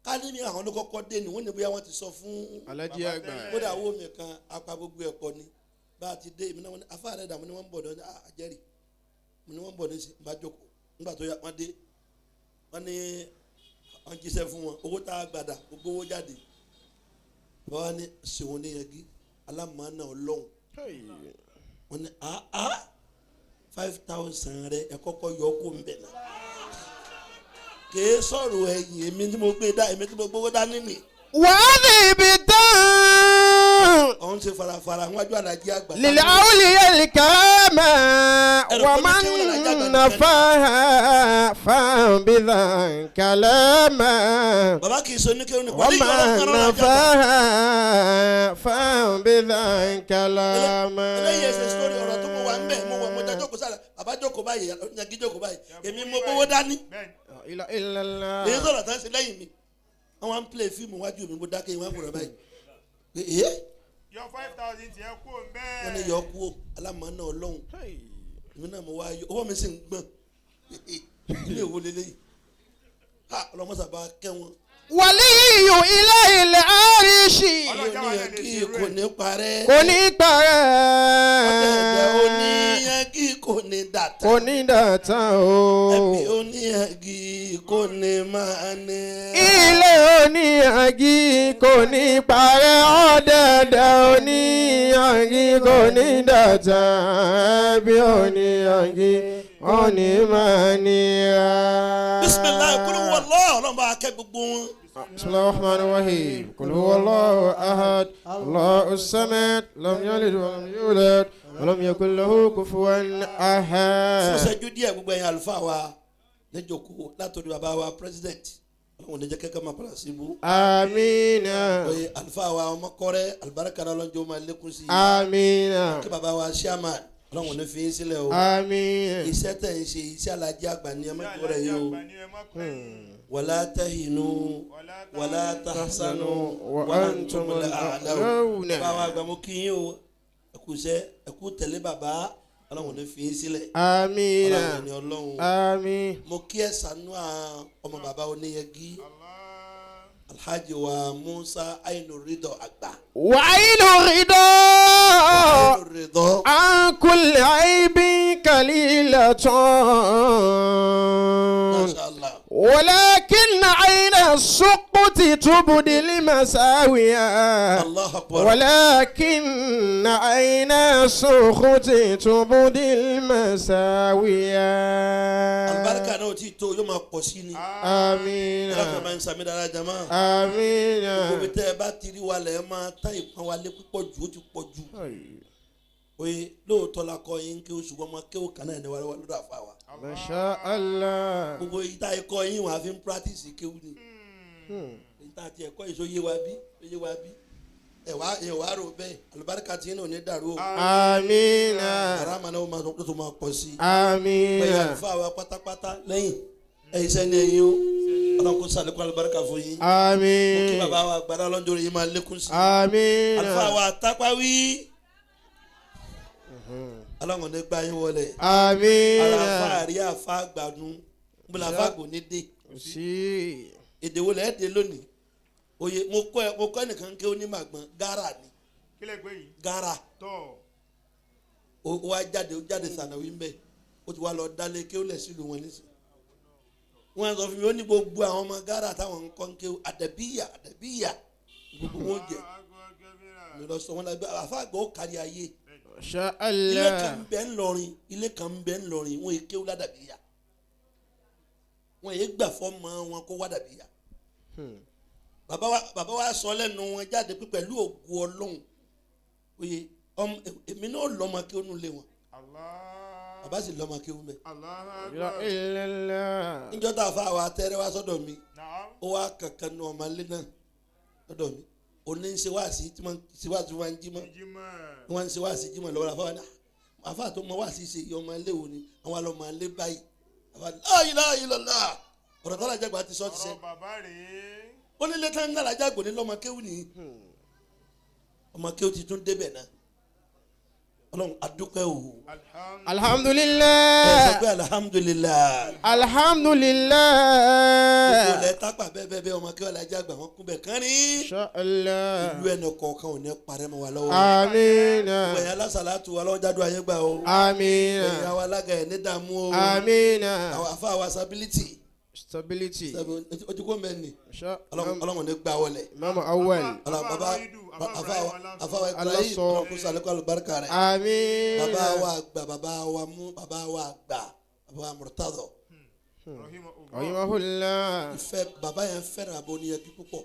ká ní mi àwọn ló kọ́kọ́ dé ni wọ́n ní bóyá wọ́n ti sọ fún alájà àgbà kódà owó mi kan apá gbogbo ẹ̀kọ́ ni bá a ti dé èmi náà wọ́n ní afá rẹ̀ dààmú ni wọ́n ń bọ̀ ní àjẹrì mo ní wọ́n ń bọ̀ ní n bá jókòó nígbà tó yá wọ́n dé wọ́n ní wọ́n jíṣẹ́ fún wọn owó tá a gbàdà gbogbo owó jáde báwa ní sèwọ́n ní yẹgi alámọ̀ọ́nà ọlọ́run wọ́n ní 5,000 rẹ ẹ kọ́kọ́ yọ kó ń bẹ̀ náà kèé sọ̀rọ̀ ẹ̀yìn èmi tí mo gbé dá èmi tí mo gbówó dání nì. Wàá ní ibi tán. Ọ̀hún ṣe farafara wájú àlàjì àgbà. Lílẹ̀ àwòlíyẹ kàmá wà máa ń nàfà fàǹbìlà kàlámà. Bàbá kì í sọ oníkẹ́wọ́n ní wà máa nàfà fàǹbìlà kàlámà. Eléyìí ẹsẹ̀ sórí ọ̀rọ̀ tó mo wà ń bẹ̀ mo wà mo já jókòó sára bàbá jókòó báyìí yangi jókòó báyìí èmi mo gbówó dání. Èyí sọ̀rọ̀ tán ṣe lẹ́yìn mi wọ́n wá ń play fíìmù wájú mi mo dákẹ́ ìwọ̀n àwòrán báyìí. Yọ 5,000 tiẹ̀ kú o bẹ́ẹ̀. Wọ́n ní yọ kú o alámọ̀ọ́nà ọlọ́run èmi náà mo wá yọ owó mi sì ń gbọ̀n ilé ìwò lélẹ́yìí ha ọlọ́mọ́sàbá kẹ́ wọn. Wàlíyù ilé ilẹ̀ àríṣì. Oníyàngí kò ní parẹ́. Kò ní parẹ́. Ọ̀dẹ̀dẹ̀ oníyàngí kò ní dàtà. Kò ní dàtà o. Ẹbí oníyàngí kò ní máa ní. Ilé oníyàngí kò ní parẹ́. Ọ̀dẹ̀dẹ̀ oníyàngí kò ní dàtà. Ẹbí oníyàngí kò ní máa ní. Bisimilayi kúlú wọlọ́ ọlọ́run bá kẹ́ gbogbo wọn. بسم الله الرحمن الرحيم قل هو الله أحد الله الصمد لم يلد ولم يولد ولم يكن له كفوا أحد. Fún ṣẹ́jú díẹ̀ gbogbo ẹ̀yin àlùfáà wa lẹ́jọ̀kú látọ̀dọ̀ bàbá wa president ọlọ́run níjẹ́ kẹ́kẹ́ máa padà síbú. Amina. Oye àlùfáà wa ọmọkọ́rẹ́ àlùbáríkà náà lọ́jọ́ máa lékún sí i. Amina. Kí bàbá wa chairman ọlọ́run ní fi yín sílẹ̀ o. Àmín. Iṣẹ́ tẹ̀ ń ṣe iṣẹ́ alájẹ àgbà ni ẹ má jọ rẹ̀ yìí o. Wala tahinu wala tahsanu wa antumul a'laun. Báwa àgbà mo kí yín o ẹ kú iṣẹ́ ẹ kú tẹ̀lé bàbá ọlọ́run ní fi yín sílẹ̀. Àmín. Ọlọ́run ní ọlọ́run. Àmín. Mo kí ẹ sànú ọmọ bàbá oníyẹgí Alhaji wa Musa Ainu Ridọ àgbà. Wa Ainu Ridọ. Ainu Ridọ. An kulli aibin kalilatun. Masha Allah. ولكن عين السقط تبدي المساوية. الله أكبر. ولكن عين السخط تبدي المساوية. Alibarika náà ò tí ì tó yóò máa pọ̀ sí ni. Àmín. Ẹlẹ́kọ̀ọ́ máa ń sàmì dára jama. Àmín. Gbogbo ibi tẹ́ ẹ bá ti rí wa lẹ̀ ẹ máa tán ìpọn wa lé púpọ̀ jù ó ti pọ̀ jù. Oye lóòótọ́ la kọ́ yín kí oṣù wọn máa kéwò kan náà ní wa lọ́dọ̀ àfa wa. Masha Allah. Gbogbo ìta ẹ̀kọ́ yín wà á fi ń practice kéwù ni. Ìta àti ẹ̀kọ́ yìí sọ yé wa bí yé wa bí. Ẹ wá rò bẹ́ẹ̀ àlùbáríkà tí yín náà ò ní dàrú o. Àmín. Karama náà ó máa tó máa pọ̀ sí i. Àmín. Pẹ̀lú àlùfáà wa pátápátá lẹ́yìn ẹ̀yin sẹ́ni ẹ̀yin o. Ọlọ́run kó sàlékún àlùbáríkà fún yín. Àmín. Mo kí bàbá wa gbàdá lọ́njọ́ yìí máa lékún sí i. Àmín. Àlùfáà wa tápáwí. Ọlọ́run ní gbá yín wọlé. Àmín. Ara àfa àrí àfa àgbàdun nbọlá àfa kò ní dé. Sí. Èdè wo lẹ́ẹ̀ dé lónìí? Oye mo kọ́ ẹnìkan kí ó ní màgbọ́n gárà ni. Kílẹ̀ gbé yìí. Gárà. Tọ́. Ó wá jáde ó jáde sànàwí mbẹ. Ó ti wá lọ dálé kí ó lẹ̀ sílùú wọn nísìnyí. Wọ́n sọ fún mi ó ní gbogbo àwọn ọmọ gárà táwọn ń kọ́ ń kéwò àdàbíyà àdàbíyà gbogbo wọn jẹ. Mi lọ sọ wọn la àfa àgbà ó kárí ayé. Masha Ilé Allah. kan bẹ ńlọrin ilé kan bẹ ńlọrin wọn yìí kéwò ládàbíyà. Wọn yìí gbà fọmọ wọn kó wá dàbíyà. Bàbá wa sọ lẹ́nu wọn jáde pé pẹ̀lú ògo Ọlọ́run oye èmi náà lọ́mọ kéwò nulẹ̀ wọn. Allah. Bàbá sì lọ́mọ kéwò mẹ́. Allah. La illallah. Níjọ́ tá a fa àwọn atẹ́rẹ́ wá sọ́dọ̀ mi. Naam. Ó wá kankan nu ọmọ ilé náà lọ́dọ̀ mi òní ń ṣe wáàsí tí wọ́n ṣe wáàsí wọn jí mọ́ Jímọ̀. wọ́n ń ṣe wáàsí jí mọ́ lọ́wọ́ àfáà náà àfáà tó mọ wáàsí ṣe ọmọ ilé wo ni àwọn alọ́mọ ilé báyìí àfáà la ilaha illallah ọ̀rọ̀ tó alájàgbà ti sọ ti sẹ́ Ọ̀rọ̀ bàbá rèé. ó ní lẹ́tà ń alájàgbò ní lọ́mọ kéwù ni ọmọ kéwù ti tún débẹ̀ náà Ọlọ́run adúpẹ́ o Alhamdulillah. ẹ sọ pé alhamdulillah Alhamdulillah. gbogbo ilẹ̀ tápà bẹ́ẹ̀ bẹ́ẹ̀ bẹ́ẹ̀ ọmọ kéwù alájàgbà wọn kún bẹ̀ kán ní Masha Allah. ìlú ẹnì kọ̀ọ̀kan ò ní parẹ́ mọ́ wa lọ́wọ́. Àmín. Gbẹ̀yìn alásàlátù wa lọ́wọ́ jádùn ayé gbà o. Àmín. Gbẹ̀yìn àwọn alága ẹ̀ ní dààmú o. Àmín. Àwọn afa wa stability. Stability. Ojú kò mẹ́ni. Masha Ọlọ́run ní gbà wọlé. Imam Awwal. Ọlọ́run bàbá afa wa Ibrahim Alasọ. Ọlọ́run kó sàlékún àlùbáríkà rẹ̀. Àmín. Bàbá wa àgbà bàbá wa mú bàbá wa àgbà bàbá wa Murtado. Rahimahullah. Ìfẹ́ bàbá yẹn fẹ́ràn abóníyẹjú púpọ̀.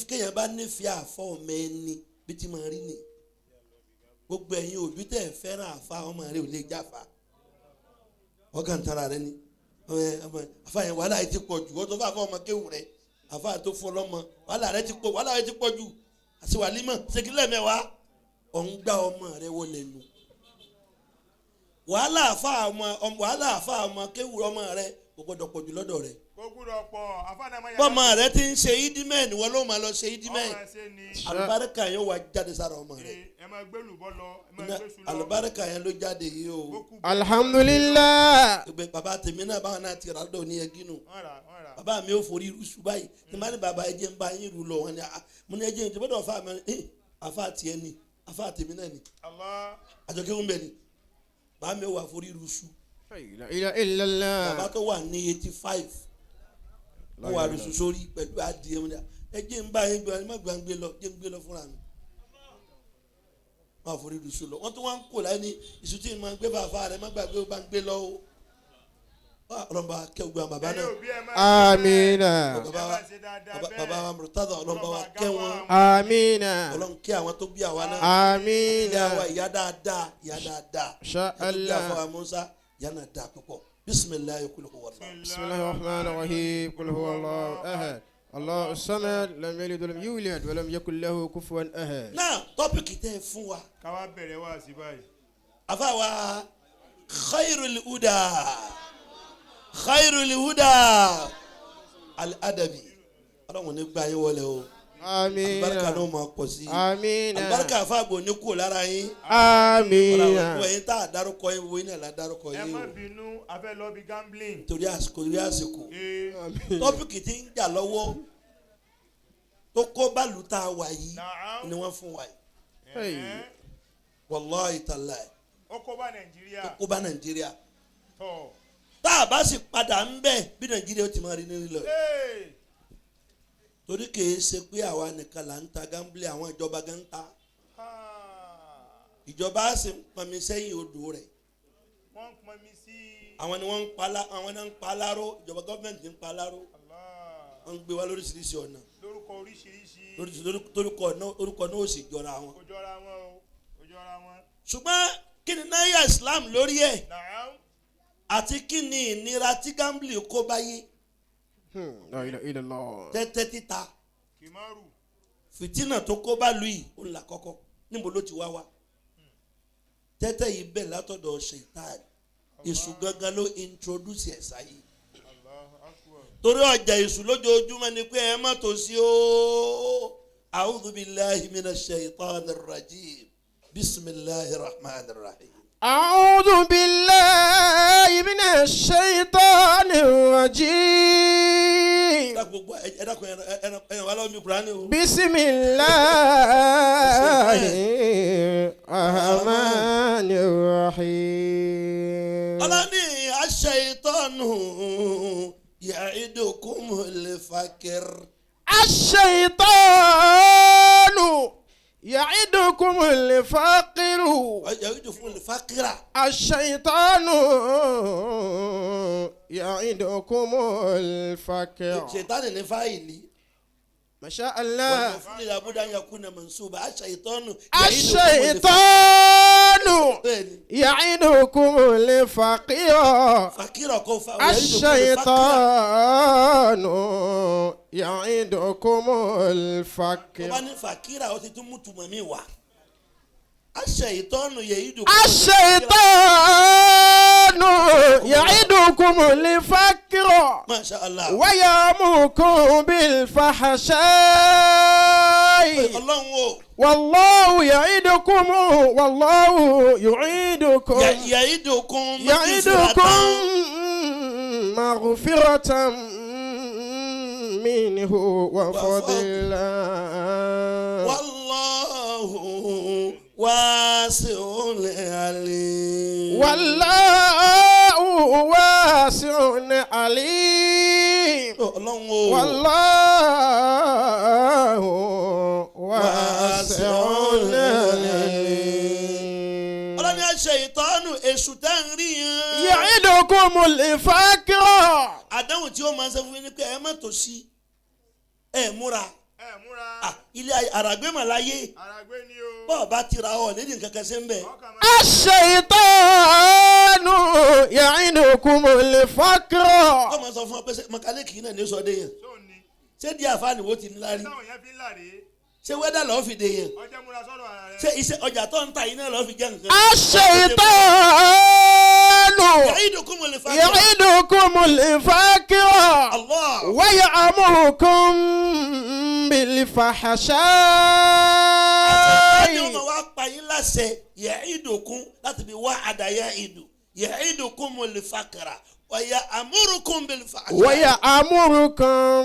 Kéèyàn bá nífẹ̀ẹ́ àfọ́ ọmọ ẹni bí ti máa rí ni. Gbogbo ẹ̀yin òbí tẹ̀ fẹ́ràn àfa ọmọ rẹ ò lè jáfa. Wọ́n kàn ń tara rẹ ni. Àfa yẹn wàhálà yìí ti pọ̀ jù. Wọ́n tó fún àfa ọmọ kéwù rẹ. Àfa tó fún ọlọ́mọ wàhálà rẹ ti pọ̀ wàhálà rẹ ti pọ̀ jù. Àti wàlímọ̀ ṣèkílẹ̀ mẹ́wàá. Ọ̀ ń gbá ọmọ rẹ wọlé nu. Wàhálà àfa ọmọ kéwù ọmọ rẹ kò gbọdọ̀ pọ̀ jù lọ́dọ̀ rẹ. Kò gbúdọ̀ pọ̀ àfa náà máa yà. Bọ́mọ rẹ ti ń ṣe ídímẹ́ẹ̀nì wọ́n ló máa lọ ṣe ídímẹ́ẹ̀nì. Ọmọ ṣe ni. Àlùbáríkà yẹn wà jáde sára ọmọ rẹ. Ẹ máa gbé lùbọ́ lọ ẹ máa gbé sùn lọ. Àlùbáríkà yẹn ló jáde yìí o. Alhamdulillah. Gbẹ bàbá tèmi náà báwọn náà ti rà lọ́dọ̀ ní ẹgí nù. Wọ́n rà wọ́n rà. Bàbá mi ò forí irú sùn báyìí. Tí n bá ní bàbá ẹ jẹ́ ń bá yín rú lọ wọn ni mo ní ẹ jẹ́ ìjọba dọ̀ fà mí àfa tiẹ̀ ni àfa tèmi náà ni. Allah. Àjọkẹ́ ń bẹ ni. Bàbá mi ò wà forí irú sùn. La ilaha illallah. Bàbá tó wà ní 85 ó wà lóṣù sórí pẹ̀lú adìẹ wọn ẹ jẹ́ ń bá yín gbé má gbà ń gbé lọ jẹ́ ń gbé lọ fúnra mi. Wọ́n á forí lùsù lọ wọ́n tún wá ń kó láyé ní iṣu tí mo gbé bàbá rẹ má gbàgbé ó bá ń gbé lọ o. Ọlọ́mọba kẹ́ gbogbo àwọn bàbá náà. Àmín. Bàbá wa Murtado ọlọ́mọba wa kẹ́ wọn. Àmín. Ọlọ́run kẹ́ àwọn tó bí àwa náà. Àmín. Ìyá wa ìyá dáadáa ìyá dáadáa. Insha Ìyá tó bí Allah. àfọwà Musa ìyá náà dáa púpọ̀. Bisimilayi kul huwa Allah. Bismillahir rahmanir rahim. Qul huwa Allahu ahad. Allahu samad. Lam yalid walam yulad walam yakul lahu kufuwan ahad. Náà tọ́pìkì tẹ́ ẹ fún wa. Káwá bẹ̀rẹ̀ wá sí báyìí. Àfàwà khairul huda khairul huda al-adabi. Ọlọ́run ní gbà yín wọlé o. Àmín. Alibarika n'o ma pọ̀ sí. Àmín. Alibarika àfàgbò ní kú lára yín. Àmín. Ọlọ́run ẹ̀yin tá a dárúkọ yín wo yín náà la dárúkọ Ẹ yín má o. bínú a fẹ́ lọ bí gambling. Torí àsìkò torí àsìkò. Ee. Tọ́pìkì tí ń jà lọ́wọ́ tó kó bàlù tá a wà yìí Naam. ni wọ́n fún wa yìí. Hey. Wàláhì tàláhì. Ó kó bá Nàìjíríà. Tó kó bá Nàìjíríà. Tọ̀. Tá a bá sì padà ń bẹ̀ bí Nàìjíríà ó ti máa rí nílò yìí. Ee. Torí kìí ṣe pé àwa nìkan là ń ta gambling àwọn ìjọba gan ń ta. Ìjọba á sì ń pọnmi sẹ́yìn odò rẹ̀. Wọ́n ń pọnmi sí. Àwọn ni wọ́n ń palá, àwọn náà ń paláró, ìjọba gọ́ọ̀mẹ̀ntì ń paláró. Allah. Wọ́n ń gbé wa lóríṣiríṣi ọ̀nà. Lórúkọ oríṣiríṣi. Lórúkọ orúkọ náà ò sì jọra wọn. Kò jọra wọn o, kò jọra wọn. Ṣùgbọ́n kí ni náírà Islam lórí ẹ̀? Naam. Àti kí ni ìnira tí gambling kó báyé? La ilaha illallah. Tẹ́tẹ́ títa. Kìmọ́rù. Fìtínà tó kó bá lu yìí, ó ń là kọ́kọ́. Níbo ló ti wá wá? Tẹ́tẹ́ yìí bẹ̀ látọ̀dọ̀ ṣètàn. Èṣù gangan ló introduce ẹ̀ sáyé. Allahu akbar. Torí ọjà èṣù lójoojúmọ́ ni pé ẹ má tó sí o. A'udhu billahi minash shaitanir rajim. Bismillahir rahmanir rahim. أعوذ بالله من الشيطان الرجيم. Ẹ dákun, gbogbo ẹ dákun, ẹ ẹ wà lọ́wọ́ mi Kùránì o. بسم الله الرحمن الرحيم. Ọlọ́ni ash-shaytanu ya'idukumul fakir. الشيطان يعدكم الفقر. Ya'idukumul fakira. الشيطان يعدكم الفقر. Ṣètánì ní fáìlì. ما شاء الله. Wọ́n fún ìlàbúdà yakuna mansuba ash-shaytanu. الشيطان Bẹ́ẹ̀ni. يعدكم الفقر. Fakira kò fa. الشيطان يعدكم Tó bá الفقر. ní fakira, ó ti tún mú tùmọ̀ mi wá. Ash-shaytanu ya'idukum. الشيطان يعدكم الفقر. Masha Allah. ويأمركم بالفحشاء. Ọlọ́run o. والله يعدكم، والله يعيدكم. Ya'idukum. يعدكم مغفرة منه وفضلا. Wallahu wasi'un alim. والله واسع عليم. Ọlọ́run o. والله واسع عليم. Ọlọ́ni aṣ-ṣaitanu, èṣù tá ń rí yẹn. يعدكم الفقر. Àdánwò tí ó máa ń ṣe fún mi ni pé ẹ má tòṣì, ẹ múra. Ẹ múra. Ah, ilé àràgbémọ̀ láyé. Àràgbé ni o. Bọ́ọ̀ bá ti ra ọ nídìí nǹkan kan ṣe ń bẹ̀. Ọkàn máa. الشيطان يعدكم الفقر. Kọ́ máa sọ fún ọ pé mọ̀kálẹ́kì náà ní sọ dé yẹn. Sóun ni. Ṣé díẹ̀ àfáàní wo ti ní lárí? Táwọn yẹn fi ń là rèé. Ṣé wẹ́dà lọ́ọ́ fi dé yẹn? Ọjọ́ múra sọ́dọ̀ ara rẹ. Ṣé iṣẹ́ ọjà tó ń ta yìí náà lọ́ọ́ fi jẹ́ nǹkan? الشيطان Ya'idukum al-faqra. يعدكم الفقر. Allah. ويأمركم بالفحشاء. Ẹni ọmọ wa pa yín láṣẹ, ya'idukum láti fi wá àdá ya'idu. Ya'idukum al-faqra wa ya'murukum bil-fahsha. ويأمركم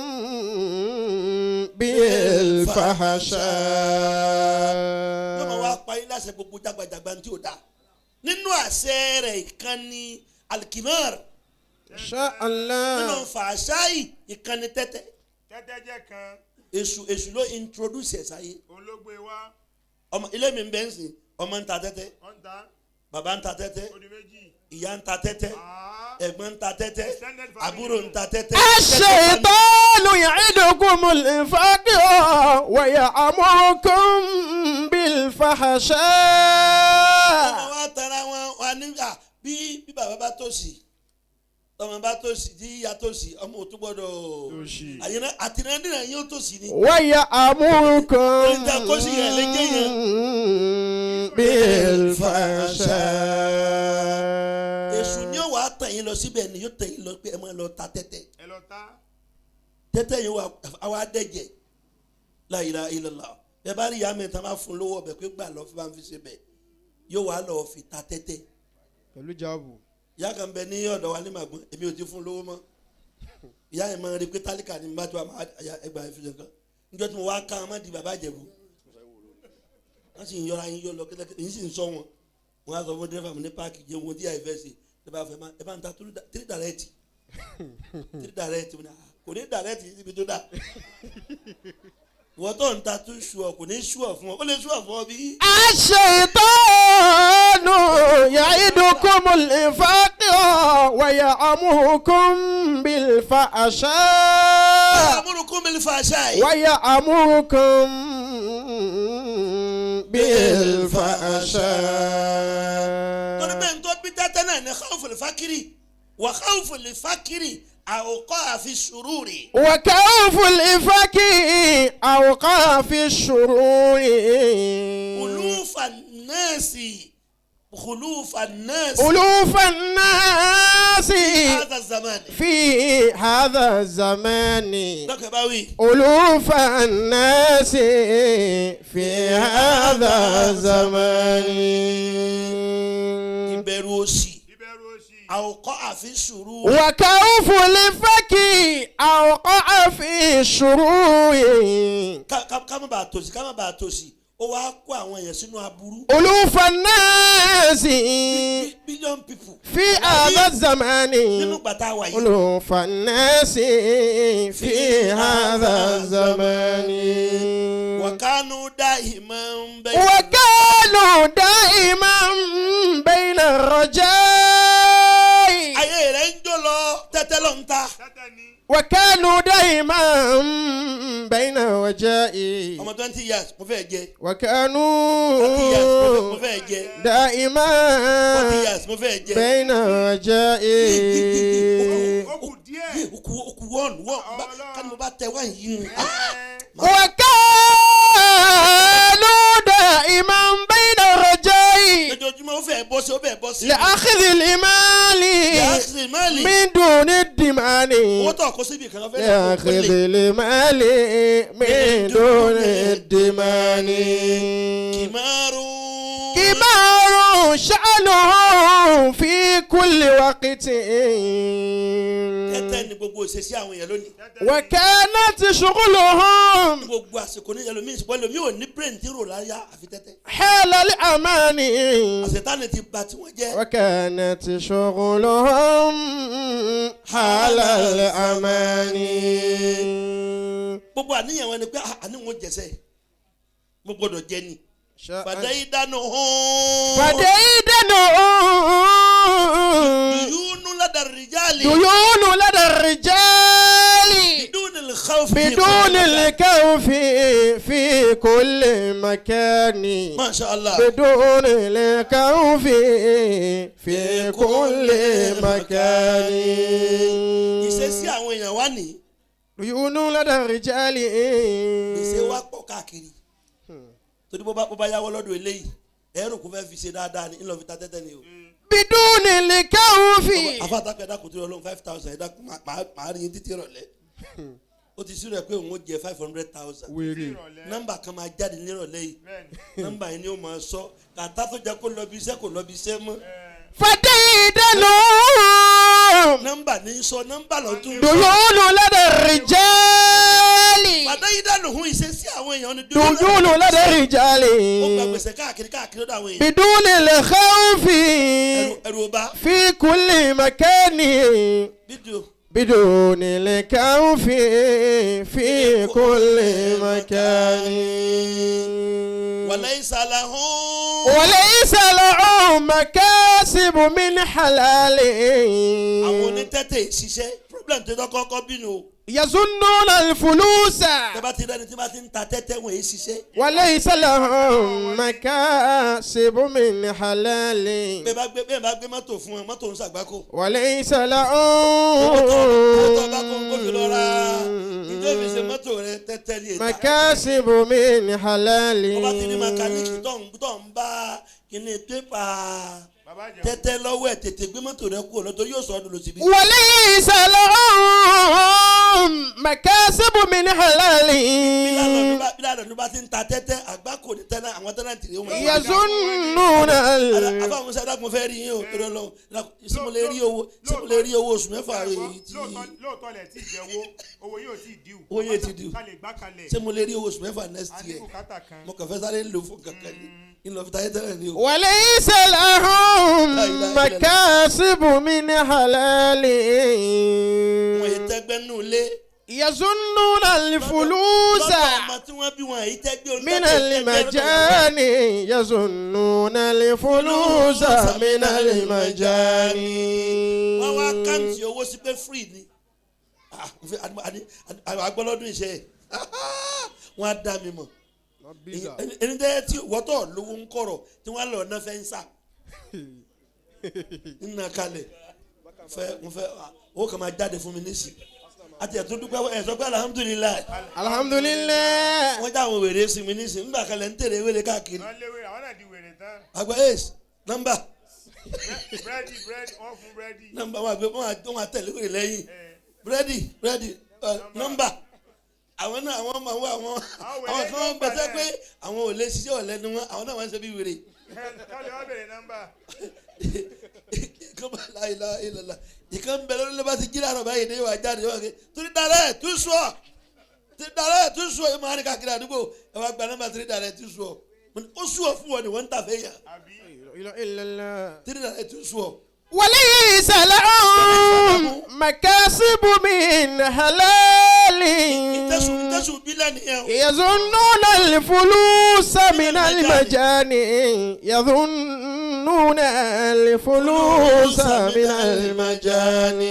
بالفحشاء. Yọmọ wa pa yín láṣẹ gbogbo jágbajàgba tí o da. Nínú àṣẹ rẹ̀ ìkànnì alikimar. إن شاء Nínú الله. fàṣáì ìkànnì tẹ́tẹ́. Tẹ́tẹ́ jẹ́ kan. Èṣù ló introduce ẹ̀ sáyé. Òun ló gbé wá. Ọmọ ilé mi ń bẹ́ ń sìn, ọmọ ń ta tẹ́tẹ́, Wọ́n ń ta. bàbá ń ta tẹ́tẹ́, Ó di méjì. ìyá ń ta tẹ́tẹ́, Ah. ẹ̀gbọ́n ń ta tẹ́tẹ́, Extended family. àbúrò ń ta tẹ́tẹ́. الشيطان يعدكم الفقر ويأمركم بالفحشاء. Ọmọ wa tara wọn wà nígbà bí bàbá bá tòṣì, tọmọ bá tòṣì, tí ìyá tòṣì, ọmọ ò tún gbọ́dọ̀ àyìnbá àtìrẹ́ndìrẹ́ yóò tòṣì ni. ويأمركم بالفحشاء. Èṣù ni ó wàá tàn yín lọ síbẹ̀, ni yóò tàn yín lọ pé ẹ máa lọ ta tẹ́tẹ́. Ẹ lọ ta. Tẹ́tẹ́ yìí wà àwa dẹ́jẹ̀. La ilaha illallah. Ẹ bá rí ìyá mi tán, bá fún lówó ọbẹ̀ pé gbà lọ fi bá ń fi ṣe bẹ̀, yóò wá lọ fi ta tẹ́tẹ́. Pẹ̀lú jáàbù. Ìyá kan bẹ ní ọ̀dọ̀ wa ní màgbọ́n, èmi ò ti fún lówó mọ́. Ìyá yẹn máa ń rí pé tálíkà ni bá tó a máa ẹgbàá fi nǹkan níjọ́ tí mo wá ká wọn má di bàbá Ìjẹ̀bú, wọ́n sì ń yọra yín yọ lọ kẹ́tẹ́kẹ́tẹ́, yín sì ń sọ wọn. Wọ́n á sọ fún dírẹ́fà mi ní páàkì, jẹ́ wọn tí àyè fẹ́ ṣe, ẹ bá fẹ́ ẹ bá ń ta tírí dàrẹ́ẹ̀tì, tírí dàrẹ́ẹ̀tì. Mo ní, "Ah, kò ní dàrẹ́ẹ̀tì síbi tó dà. Ìwọ tó ń ta tún ṣù ọ, kò ní ṣù ọ fún ọ, ó lè ṣù ọ fún ọ bí." الشيطان وكانوا يعدكم الفقر ويأمركم بالفحشاء ويأمركم بالفحشاء ويأمركم بالفحشاء. Torí bẹ́ẹ̀ ń tó bí tẹ́tẹ́ náà ní khawful fakiri wà khawful fakiri awqa fi shururi. وخوف الفقر أوقع في الشرور. ألوف الناس خلوف الناس ألوف الناس هذا الزمان في هذا الزمان. Dọ́kẹ́ bá wí. ألوف الناس في هذا الزمان. Ìbẹ̀rù òṣì Ìbẹ̀rù òṣì. awqa fi shururi. وخوف الفقر أوقع في الشرور. Ká má bàa tòṣì, ká má bàa tòṣì, ó wá kó àwọn èèyàn sínú aburú. ألوف الناس Billion people في هذا الزمان. Nínú gbàtà wà yìí. ألوف الناس في هذا الزمان. وكانوا دائما بين وكانوا دائما بين الرجاء. Ayé rẹ̀ ń jó lọ, tẹ́tẹ́ ló ń ta. Tẹ́tẹ́ ni. وكانوا دائما بين الرجاء. Ọmọ 20 years, mo fẹ́ jẹ. وكانوا 30 years, mo fẹ́ jẹ. دائما 40 years, mo fẹ́ jẹ. بين الرجاء. Ó kù díẹ̀. Okù wọ́ọ̀nù wọ́ọ̀nù ká ní mo bá tẹ wáyé yìí. وكانوا دائما بين الرجاء. Lójoojúmọ́ ó fẹ́ bọ́ sí, ó fẹ́ bọ́ sí. لأخذ المال Yàtì máàlì. من دون الدمان. Owó tó kó síbi kan fẹ́ lọ kó لأخذ lè. المال من دون الدمان. Kìmárù. كبار شأنهم في كل وقت. Tẹ́tẹ́ ni gbogbo ìṣesí àwọn èèyàn lónìí. وكانت شغلهم Ní gbogbo àsìkò ní ẹlòmíì, ṣùgbọ́n ẹlòmíì ò ní brain tí rò láyà àfi tẹ́tẹ́. حال الأمان. Àṣetánì ti bà tí wọ́n jẹ́. وكانت شغلهم حال الأمان. Gbogbo àníyàn wọn ni pé ah, àní wọn jẹsẹ, mo gbọ́dọ̀ jẹ ni. Fàdáyé dáná hàn. فديدنهم Dùyúnú ládàá rìjálì. ديون لدى الرجال. بدون الخوف. بدون الكوف في كل مكان. ما شاء الله. بدون الكوف في كل مكان. Ìṣesí àwọn èèyàn wá ní. ديون لدى الرجال. Gbèsè wa pọ̀ káàkiri. Torí bó bá yáwó lọ́dọ̀ eléyìí, ẹ̀rù kò fẹ́ fi ṣe dáadáa ni, ńlọ fi ta tẹ́tẹ́ ni o. بدون الكوف. Afáàtàkùn, ẹ̀dá kò tó yọ lóhùn 5,000, ẹ̀dá màá rí yín títí ìrọ̀lẹ́. Ó ti sírò ẹ̀ pé òun ó jẹ 500,000. Wèrè. Ìrọ̀lẹ́. Nọ́mbà kan máa jáde nírọ̀lẹ́ yìí. Bẹ́ẹ̀ni. Nọ́mbà yìí ni ó máa sọ kàtá tó jẹ́ kó lọ bí iṣẹ́, kó lọ bí iṣẹ́ mọ́. فديدنهم Nọ́mbà ní sọ, nọ́mbà lọ́tún. ديون لدى الرجال. Fàdáyé dànù hún, ìṣesí àwọn èèyàn ni. ديون لدى الرجال. Ó gba gbèsè káàkiri káàkiri lọ́dọ̀ àwọn èèyàn. بدون الخوف Ẹrù ọba. في كل مكان. Fídíò. بدون الخوف في كل مكان. وليس لهم. وليس لهم مكاسب من حلال. Àwọn onítẹ́tẹ̀ ṣiṣẹ́, problem tó kọ́kọ́ bínú o. يظنون الفلوس. Tẹ́ bá ti rẹ́ni tí bá ti ń ta tẹ́tẹ́, wọ́n èyí ṣiṣẹ́. وليس لهم مكاسب من حلال. Bẹ́ẹ̀ bá gbé mọ́tò fún ẹ, mọ́tò ń ṣàgbákò. وليس Owó tó bá kó kó fi lọ ra ìjọ لهم fi ṣe mọ́tò rẹ, tẹ́tẹ́ ní èta. مكاسب من حلال. Wọ́n bá ti ní mẹkáníìkì tó ń bá kíní pépà Bàbá jẹun. tẹ́tẹ́ lọ́wọ́ ẹ̀, tètè gbé mọ́tò rẹ kúrò lọ́tọ́, yóò sọ ọdún lọ síbi. وليس لهم مكاسب من حلال. Bí lálọ́ọ̀dún bá ti ń ta tẹ́tẹ́, àgbákò ní tẹ́lẹ̀ àwọn tẹ́lẹ̀ntì rẹ̀ wọ́n. يظنون Àbá musa, dákun, fẹ́ rí yín o, torí Ọlọ́run, ṣé mo lè rí owó, ṣé mo lè rí owó oṣù 6 èyí tí Lóòótọ́ lẹ̀ tí ì jẹ́wọ́, owó yóò tí ì díù. Owó yóò tí ì díù. Ká lè gbá kalẹ̀. Ṣé mo lè rí owó oṣù 6 next A ní year? bùkátà kan. Mo kàn fẹ́ sáré lò fún kankan ní ìlọ fi táyé tẹ́lẹ̀ ni o. وليس لهم مكاسب من حلال. Wọ́n yìí tẹ́gbẹ́ nù lé. يظنون الفلوس lọ́dọ̀ ọmọ tí wọ́n bí wọn èyí tẹ́gbẹ́ orí من المجان يظنون الفلوس من المجان wọ́n wá káǹtì owó sí pé free ni. Ah, mo fẹ́- àní- agbọ́lọ́dún iṣẹ́ wọ́n á dá mi mọ̀. Ẹni tẹ́ tí wọ́tọ̀ lówó ń kọ̀rọ̀ tí wọ́n á lọ ná fẹ́ ń sà nínú kalẹ̀ fẹ́ mo fẹ́ owó kan máa jáde fún mi nísì àti ẹ̀tún dúpẹ́ ẹ̀ sọ pé alhamdulilayi alhamdulilayi wọ́n já àwọn wèrè sí mi nísì ńgbà kalẹ̀ ń tèrè wèrè káàkiri Wọ́n léwé àwọn náà di wèrè tán. àgbà ace nọ́mbà Búrẹ́dì búrẹ́dì wọ́n fún búrẹ́dì. nọ́mbà wọn àgbẹ̀ wọn àtẹ̀lé wèrè lẹ́yìn Ẹ, búrẹ́dì búrẹ́dì nọ́mbà àwọn náà àwọn ọmọ àwọn àwọn Àwọn àwọn wèrè kan wọ́n ló gbẹ́sẹ̀ gbà pé náà. àwọn ò lè ṣiṣẹ́ ọ̀lẹ ni wọ́n àwọn náà wọ́n ń ṣe bí wèrè. Kálí wọ́n bèrè nọ́mbà. Ìkan bá láìla ìlàlà ìkan bẹ lórí ló bá ti jí láàárọ̀ báyìí ní ìwà jáde wọ́n ké torí darẹ̀ tún sọ torí darẹ̀ tún sọ ẹ máa ní káàkiri àdúgbò ẹ wá gba nọ́mbà torí darẹ̀ tún sọ ó sùọ fún wọn ni wọ́n ń tà fẹ́ yàn Àbí torí darẹ̀ tún sọ. وليس لهم مكاسب من حلال ìtẹ̀sùn ìtẹ̀sùn bílẹ̀ nìyẹn o. يظنون الفلوس من المجان يظنون الفلوس من المجان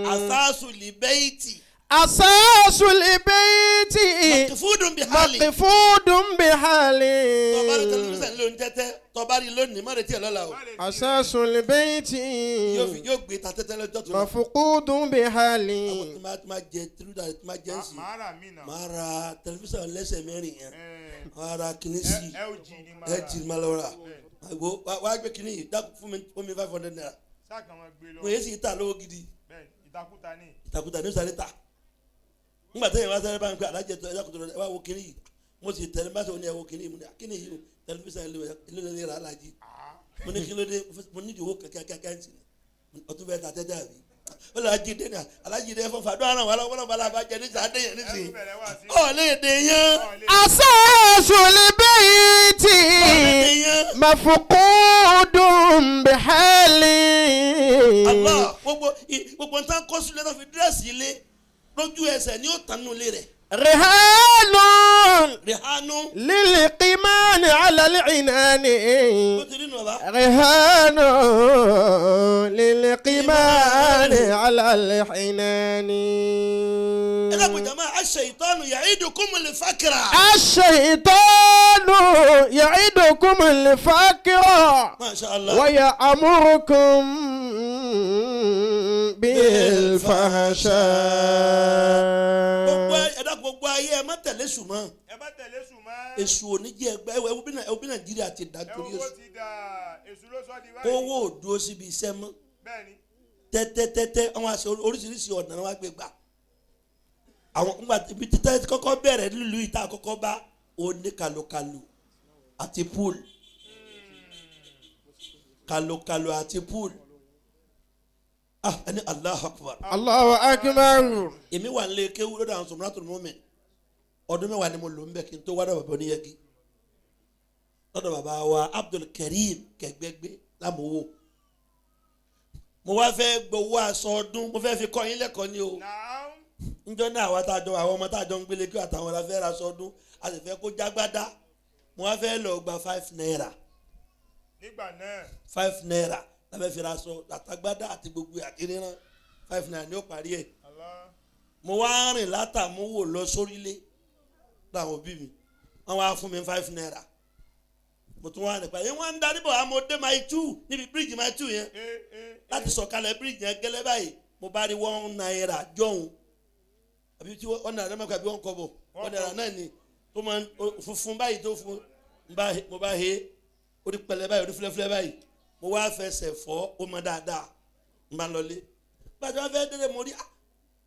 àsáàsù lìbẹ́ẹ̀tì أساس البيت màkìfúdùn bí hali. مقفود بحال tọ́ba rí tẹlifíṣàn ló ń tẹ́tẹ́ tọ́ba rí lónìí má retí ẹ̀ lọ́la o. أساس البيت yóò fi yóò gbé ta tẹ́tẹ́ lọ́jọ́ tó lọ. مفقود بحال àwọn tí máa tí máa jẹ tírúdà tí máa jẹ ń sìn màá rà mí náà. máa ra tẹlifíṣàn lẹ́sẹ̀ mẹ́rin yẹn Ẹ, máa ra kinní sí LG ni màá rà. ẹ jì máa lọ rà àgbo wá gbé kinní yìí dákun fún mi ₦500 Sáà kan máa gbé lọ. mo yẹ sì ta lówó gidi Bẹ́ẹ̀ ìtakùtà ni. ìtàkùtà ní sáré ta ńgbà tẹ́yìn wá sáré bá ń pẹ́ alájẹ tó ẹ̀dá kòtò ẹ wá wo kinní yìí mo sì tẹ̀lé bá sọ ní ẹ wo kinní yìí mo ní kinní yìí o tẹlifíṣàn ilé ilé rà alájí mo ní kí ló dé mo ní ìdíwọ́ kíákíá ń sìn ọtún bẹ́ẹ̀ ta tẹ́tẹ́ àbí ó lọ ají dé ní alájí dé fún fàdúrà náà wà lọ́wọ́ lọ́wọ́ bá jẹ ní sàdé yẹn nísìnyí Ẹ tún bẹ̀rẹ̀ wá sí. ọ̀ lè dè yẹn Ọ̀ lè أساس البيت ọ̀ lè dè yẹn. مفقود بحال Allah gbogbo gbogbo nǹkan kó sílẹ̀ tó fi dírẹ́sì ilé lójú ẹsẹ̀ ni ó tànú ilé rẹ̀ رهان rihanu للقمان على العنان ó ti rí nù bàbá. رهان للقمان على العنان ẹ dàgbọ́ jama aṣ-ṣaitanu ya'idukumul fakra. الشيطان يعدكم الفقر Masha Allah. ويأمركم بالفحشاء Gbogbo ẹ dàgbọ́ gbogbo ayé ẹ má tẹ̀lé èṣù mọ́ Ẹ bá tẹ̀lé sùn mọ́. èṣù ò ní jẹ́ ẹgbẹ́ ẹ wo bí Nàìjíríà ti dá Ẹ torí wo bó èṣù ti dà èṣù ló sọ di báyìí. kówó ò dúró síbi iṣẹ́ mọ́ Bẹ́ẹ̀ ni. tẹ́tẹ́tẹ́tẹ́ àwọn àṣẹ oríṣiríṣi ọ̀nà ni wọ́n gbé gbà àwọn ńgbà ibi títẹ́ kọ́kọ́ bẹ̀rẹ̀ nílùú ìta kọ́kọ́ bá oní kàlòkàlò àti pool kàlòkàlò àti pool ah ẹni Allahu Akbar الله أكبر èmi wà nílé kéwú lọ́dọ̀ àwọn sọmúlátò mọ́mẹ́ ọdún mẹ́wàá ni mo lò ń bẹ̀ kí n tó wá dọ̀ bàbá oníyẹ́gí lọ́dọ̀ bàbá wa Abdul Karim Kẹ̀gbẹ́gbẹ́ lámòwò mo wá fẹ́ gbowó aṣọ ọdún mo fẹ́ fi kọ́ yín lẹ́kọ̀ọ́ ni o Nàám. njọ́ náà àwa tá a jọ àwọn ọmọ tá a jọ ń gbélé kí àtàwọn la fẹ́ ra aṣọ ọdún a sì fẹ́ kó jágbádá mo wá fẹ́ lọ gba ₦5 Nígbà náà. ₦5 la fẹ́ fi ra aṣọ àtàgbádá àti gbogbo àti ríran ₦5 ni ó parí ẹ̀ Allah. mo wá rìn látàmúwò lọ sórílé láwọn òbí mi wọn wá fún mi ₦5 mo tún wá rìn pàdé wọn ń darí bọ̀ àmọ́ dé mile 2 níbi bíríìjì mile 2 yẹn Ee ee. láti sọ̀kalẹ̀ bíríìjì yẹn gẹ́lẹ́ báyìí mo bá rí ₦1 jọ̀hún àbí tí ₦1 mẹ́kọ̀ àbí 1 kobo ₦1 náà ni tó máa ń funfun báyìí tó fún mo bá he orí pẹlẹ báyìí orí fúlẹ́fúlẹ́ báyìí mo wá fẹsẹ̀ fọ́ ó mọ dáadáa n bá lọlé gbàdúrà wọn fẹ́ délé mo rí ah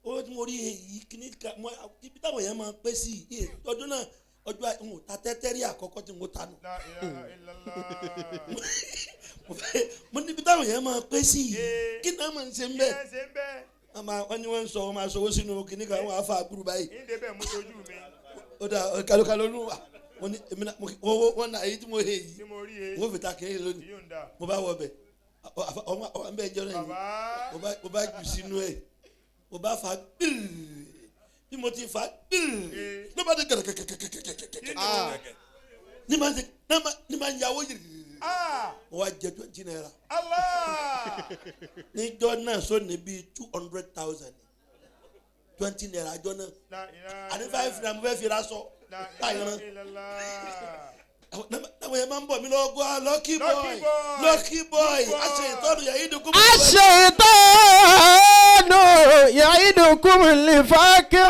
owó tí mo rí èyí kíní ká mo ibi táwọn yẹn máa pé sí i ọdún náà ọjọ́ n ò ta tẹ́tẹ́ rí àkọ́kọ́ tí n ò ta nù La ilaha illallah. mo níbi táwọn yẹn máa pé sí i Ee. kí náà máa ń ṣe ń Kí bẹ́ẹ̀ ẹ ṣe ń bẹ́ẹ̀? wọ́n ní wọ́n ń sọ wọ́n máa sọ owó sínú kíní kan wọ́n á fa àgùrù báyìí Ìdè bẹ́ẹ̀ mú tójú mi ó dà kálókáló nù wà mo ní èmi náà mo wọ́n náà èyí tí mo he yìí tí mo rí e. n ó fi ta kíní lónìí Yóò ń dà. mo bá wọ bẹ̀ ọmọ bẹ́ẹ̀ jọ náà yìí Bàbá. mo bá jù sínú ẹ̀ mo bá fa gbìrì Bí mo ti fa ló bá dé gẹ̀rẹ́gẹ̀rẹ́gẹ̀rẹ́gẹ̀rẹ́gẹ̀rẹ́ ní ma ṣe ní ma yàwó yìí mo wá jẹ 20 naira. Níjọ́ náà sọ ní bíi 200,000 20 naira àjọ náà àní 5 naira mo fẹ́ fi ra sọ láyọ̀ náà. Àwọn yẹn máa ń bọ̀ mí lọ́wọ́ gbọ́ lucky boy lucky boy aṣètọ́nù ya'idukum. Aṣètọ́nù ya'idukum al-faqra.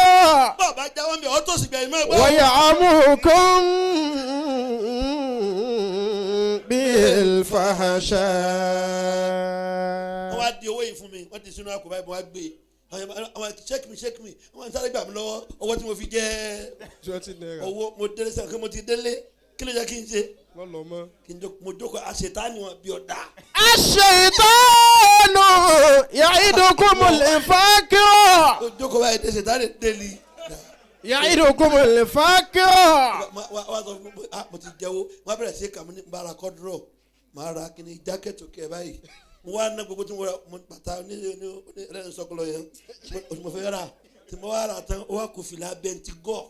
Bàbá jáwọ́ mi ọ́ tó sì gbẹ̀yìn mọ́ ẹgbẹ́. Wa ya'murukum bil-fahsha. Wọ́n wá di owó yìí fún mi, wọ́n ti sínú àkùbá ìbọn wá gbé. Àwọn shake me shake me, wọ́n sáré gbà mí lọ́wọ́ owó tí mo fi jẹ́ owó mo délé sẹ́wọ̀n kí mo ti délé. Kí ló yẹ kí n ṣe? Kí n mo jókòó àṣetánì wọn bí ọ̀dà. Aṣètánù ya'idukumul faqra. Mo jókòó báyìí dé ṣètánì délì. Ya'idukumul faqra. Wá sọ fún mi mo ti jẹ́wọ́ wọ́n bẹ̀rẹ̀ sí kàmú ní bára kọ́dúrọ̀ màá ra kí ni jákẹ́tì òkè báyìí. Mo wá ná gbogbo tí mo ra bàtà ní ẹlẹ́ni sọ́kọlọ yẹn mo fẹ́ rà tí mo wá rà tán ó wá kó fìlà bẹ́ntigọ́.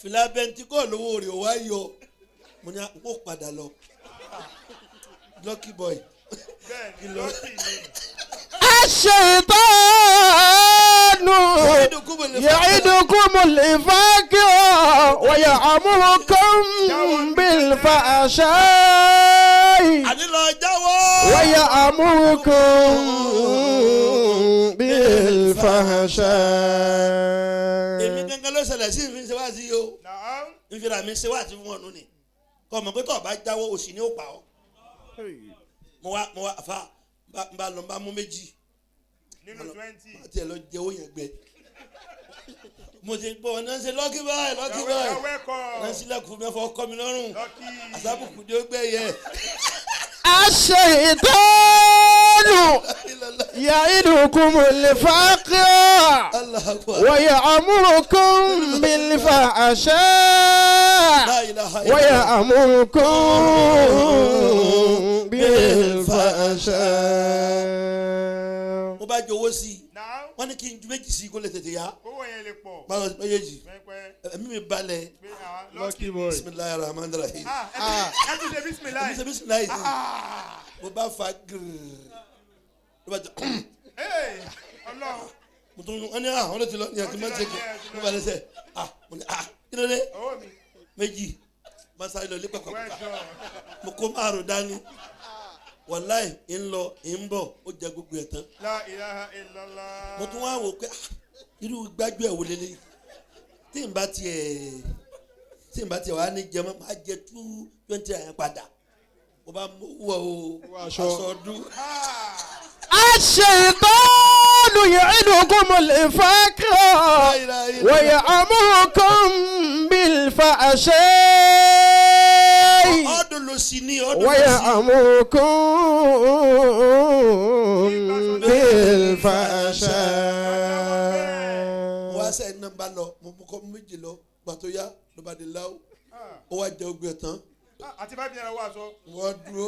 Fìlà bẹntigọ́ lówó rẹ̀ wá yọ mo ní kó padà lọ lucky boy. Aṣ-ṣaytanu ya'idukumul faqra wa ya'murukum bil-fahsha'i. Àní lọ jáwọ́. Wa ya'murukum bil-fahsha'i. Èmi gangan ló ṣẹlẹ̀ sí ìfi ṣe wá sí yìí o. Nfìlà mi ṣe wá sí fún ọ̀nù ni. Kọ́ ọmọ pé tó o bá jáwọ́ òṣì ni ó pa ọ́. Mo wá fa n bá lọ n bá mú méjì. Nínú 20. Má tiẹ̀ lọ jẹ owó yẹn gbẹ. Mo ti bọ̀ ọ̀nà ṣe lucky boy lucky boy. Náà sílẹ̀kùn mi fọ́ kọ́ mi lọ́rùn. Àsábùkù ni ó gbẹ yẹ. Aṣ-ṣaytanu ya'idukumul faqra wa ya'murukum bil-fahsha'i wa ya'murukum bil-fahsha'i. Mo bá jowó sí i, wọ́n ní kí n ju méjì sí i kó lè tètè yá. Owó yẹn lè pọ̀. Báwo ni méjèèjì? Ẹ̀mí mi balẹ̀. Lucky boy. Bisimilayi rahman rahim. Ẹ tún ṣe bisimilayi. Ẹ tún ṣe bisimilayi. Mo bá fa gírì. Ló bá jẹ. Mo tún wọ́n ní àwọn ló ti lọ ní ẹtí máa ń ṣe kí mo bá lẹ́sẹ̀. Mo ní kí ló dé? Méjì. Masa lọ lé pàpàpà. Mo kó márùn dání. Wàláì ń lọ ń bọ̀ ó jẹ gbogbo ẹ̀ tán. La ilaha illallah. Mo tún wá wò pé irú gbájú ẹ̀ wò lélẹ̀ tí n bá tiẹ̀ wá ní jẹmọ́ máa jẹ 220 yẹn padà mo bá mú wọ o aṣọ ọdún. Aṣ-ṣaytanu ya'idukumul faqra wa ya'murukum bil-fahsha'i. Ọdún ló sì ní ọdún ló sì. Wa ya'murukum bil-fahsha'i. Wá sẹ́yìn náà bá lọ mo kọ́ méjì lọ gbàtó yá ló bá di láwù ó wá jẹ ogun ẹ̀ tán. Àti bá bìnrin wá sọ. Wọ́n dúró.